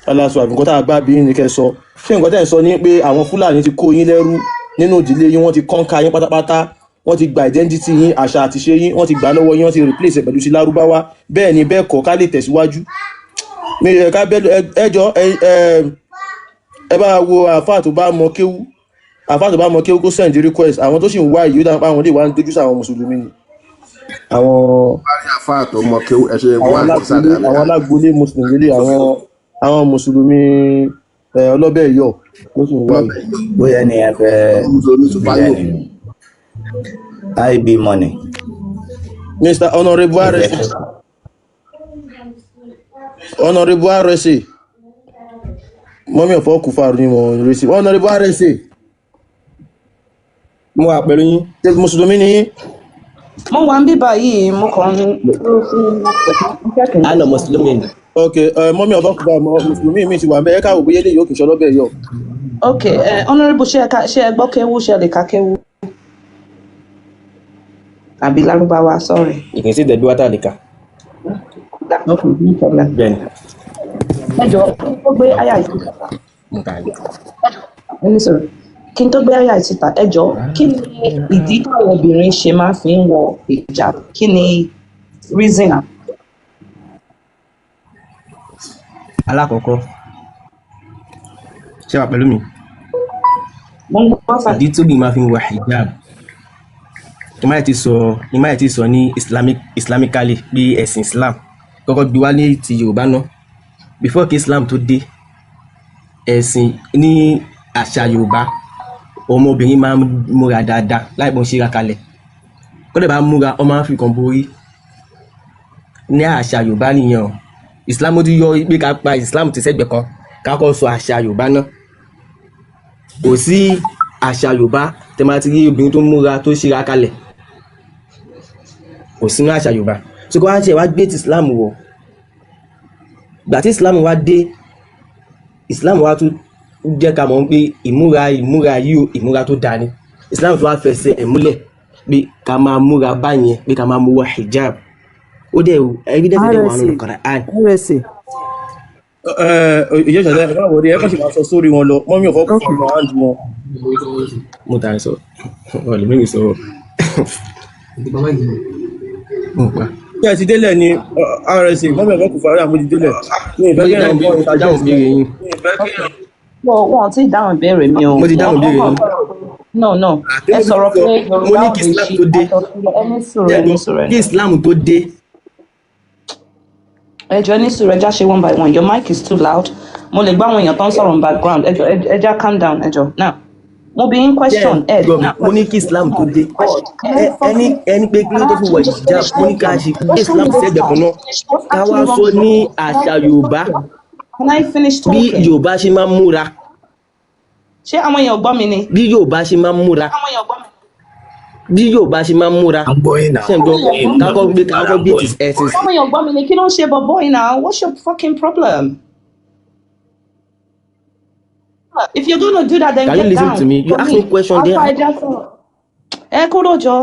aláṣọ àbí nǹkan tá a bá bí yín ni kẹ́ sọ. Ṣé nǹkan tẹ́ ẹ̀ ń sọ ni pé àwọn Fúlàní ti kó yín lẹ́rú nínú ìdílé yín, wọ́n ti conquer yín pátápátá, wọ́n ti gba identity yín, àṣà àti ṣe yín, wọ́n ti gbà lọ́wọ́ yín, wọ́n ti replace ẹ̀ pẹ̀lú sí Lárúbáwá? Bẹ́ẹ̀ ni bẹ́ẹ̀ kọ́? Ká lè tẹ̀síwájú mi ẹ ká bẹ́ẹ̀ ẹ jọ ẹ ẹ ẹ bá wo àáfàá tó bá mọ kéwú, àáfàá tó bá mọ kéwú kó send request. Àwọn tó sì ń wá yìí, ó dáa pé àwọn lè wá ń dojú sí àwọn mùsùlùmí ni àwọn Bá rí àfáà tó mọ kéwú, ẹ ṣe àwọn wá sí alágbolé sàlẹ̀ àmì àwọn alágbolé mùsùlùmí lélẹ̀, àwọn mùsùlùmí ọlọ́bẹ̀ yọ̀ ló sì ń wá yìí. Bóyá ni ẹ fẹ́ Mùsùlùmí bóyá Supayo. ni IB Money. Mr Honourable Mo fẹ́ RSA, Honourable RSA, mọ́mí ọ̀fọ̀ kùfàrù ni mò ń retí. Honourable RSA. Mo wà pẹ̀lú yín. Ṣé mùsùlùmí ni yín? Mo wà ń bí báyìí, mo kàn ń dúró fún iṣẹ́. Ana mùsùlùmí. Ok, mọ́mí ọ̀fọ̀ kùfàrù, mùsùlùmí mi ti wà ń bẹ. Ẹ káwọ́ bóyá eléyìí ó kì í ṣe ọlọ́bẹ̀ yọ̀. Ok, Honourable, ṣé ẹ ṣé ẹ gbọ́ kéwú? Ṣé ẹ lè ka kéwú àbí Lárúbáwá? Sorry. Ìkìn sí ìdẹ̀bí wátà nìkan. Ok, no problem. Bẹ́ẹ̀ni. Ẹ jọ, ó gbé àyà yìí. Mo kà ní. Ẹni sọ̀rọ̀. Kí n tó gbé àyà síta, ẹ jọ, kí ni ìdí táwọn obìnrin ṣe máa fi ń wọ hijab? Kí ni reason? Alákọ̀ọ́kọ́, ṣé wà pẹ̀lú mi? Mo ń gbọ́ sà. Ìdí tóbi máa fi ń wọ hijab, ìmáyà ti sọ, ìmáyà ti sọ ní islamic, islamically, bí ẹ̀sìn Islam kọ́kọ́ gbé wá ní ti Yorùbá náà before kí Islam tó dé. Ẹ̀sìn ní àṣà Yorùbá, ọmọbìnrin máa ń múra dáadáa láì pọ́n síra kalẹ̀. Kọ́dẹ̀ bá múra, ọmọ máa ń fi kan borí ní àṣà Yorùbá nìyẹn o. Islam ti yọ pé ká pa Islam ti sẹ́gbẹ̀ẹ́ kan, ká kọ́ sọ àṣà Yorùbá náà. Kò sí àṣà Yorùbá tẹ máa ti rí obìnrin tó múra tó síra kalẹ̀, kò sínú àṣà Yorùbá. So kó wá ṣe wá gbé ti Islam wọ̀. Gbà tí Islam wá dé, Islam wá tún jẹ́ ká mọ̀ pé ìmúra yìí o, ìmúra tó dáa ni. Islam tó wá fẹsẹ̀ ẹ̀ múlẹ̀ pé ká máa múra báyẹn, pé ká máa mú wá hijab. Ó dẹ̀ evidence dẹ̀ wà nínú RSA. Quran. RSA. Ìjọ ìṣẹ̀lẹ̀, ẹ má wọlé, ẹ kàn sì máa sọ sórí wọn lọ. Mọ́mí ọ̀fọ́ kò Okay. fún àwọn wọn. Mo tà ń sọ ọ lè mímì sọ mo pa. Ṣé ẹ ti délẹ̀ ni RSA? Mọ́mí ọ̀fọ́ kò fara, mo ti délẹ̀. Mi ì fẹ́ Mo ti kí dáhùn ẹ̀rọ béèrè, mo ti dáhùn béèrè yín. Mi ì fẹ́ kí ẹ̀rọ. Wọn ò tí ì dáhùn ìbéèrè mi o. Mo ti dáhùn Wọ́n béèrè kàn yín. No, no, ẹ sọ̀rọ̀ pé Mo Yorùbá ní ò kí lè Islam ṣí tó dé. aṣọ sílẹ̀. Ẹ ní sùúrù, ẹ ní sùúrù, ẹ Kí ní Islam tó dé. Ẹ jọ̀ọ́, ẹ ní sùúrù, ẹ já ṣe one by one. Your mic is too loud. Mo lè gbọ́ àwọn èèyàn tó ń sọ̀rọ̀ in background. Ẹ jọ̀ọ́, ẹ já calm down, ẹ jọ̀ọ́. Now, mo bí yín question ẹ Gbọ́ mi, mo ní kí Islam tó dé. Ẹni ẹni pé kí ló tó fi wọ hijab, mo ní ká ṣe gbé Islam sẹ́gbẹ̀ẹ́ kan náà, ká wá sọ ní àṣà Yorùbá Can I finish bí talking? Yorùbá ṣe máa ń múra. Ṣé àwọn èèyàn gbọ́ mi ni? Bí Yorùbá ṣe máa ń múra, bí Yorùbá ṣe máa ń múra. À ń gbọ́ yín náà. Ṣé ń gbọ́? Ká kọ́ gbé ti ẹ̀sìn. Àwọn èèyàn gbọ́ mi ni? Kí ló ń ṣe bọ̀bọ̀ yìí now? What's your fucking problem? If you're gonna do that, then Can you get listen down to me? You for ask me me. question there. Alpha, ẹ já sọ̀rọ̀. Ẹ kúrò jọ.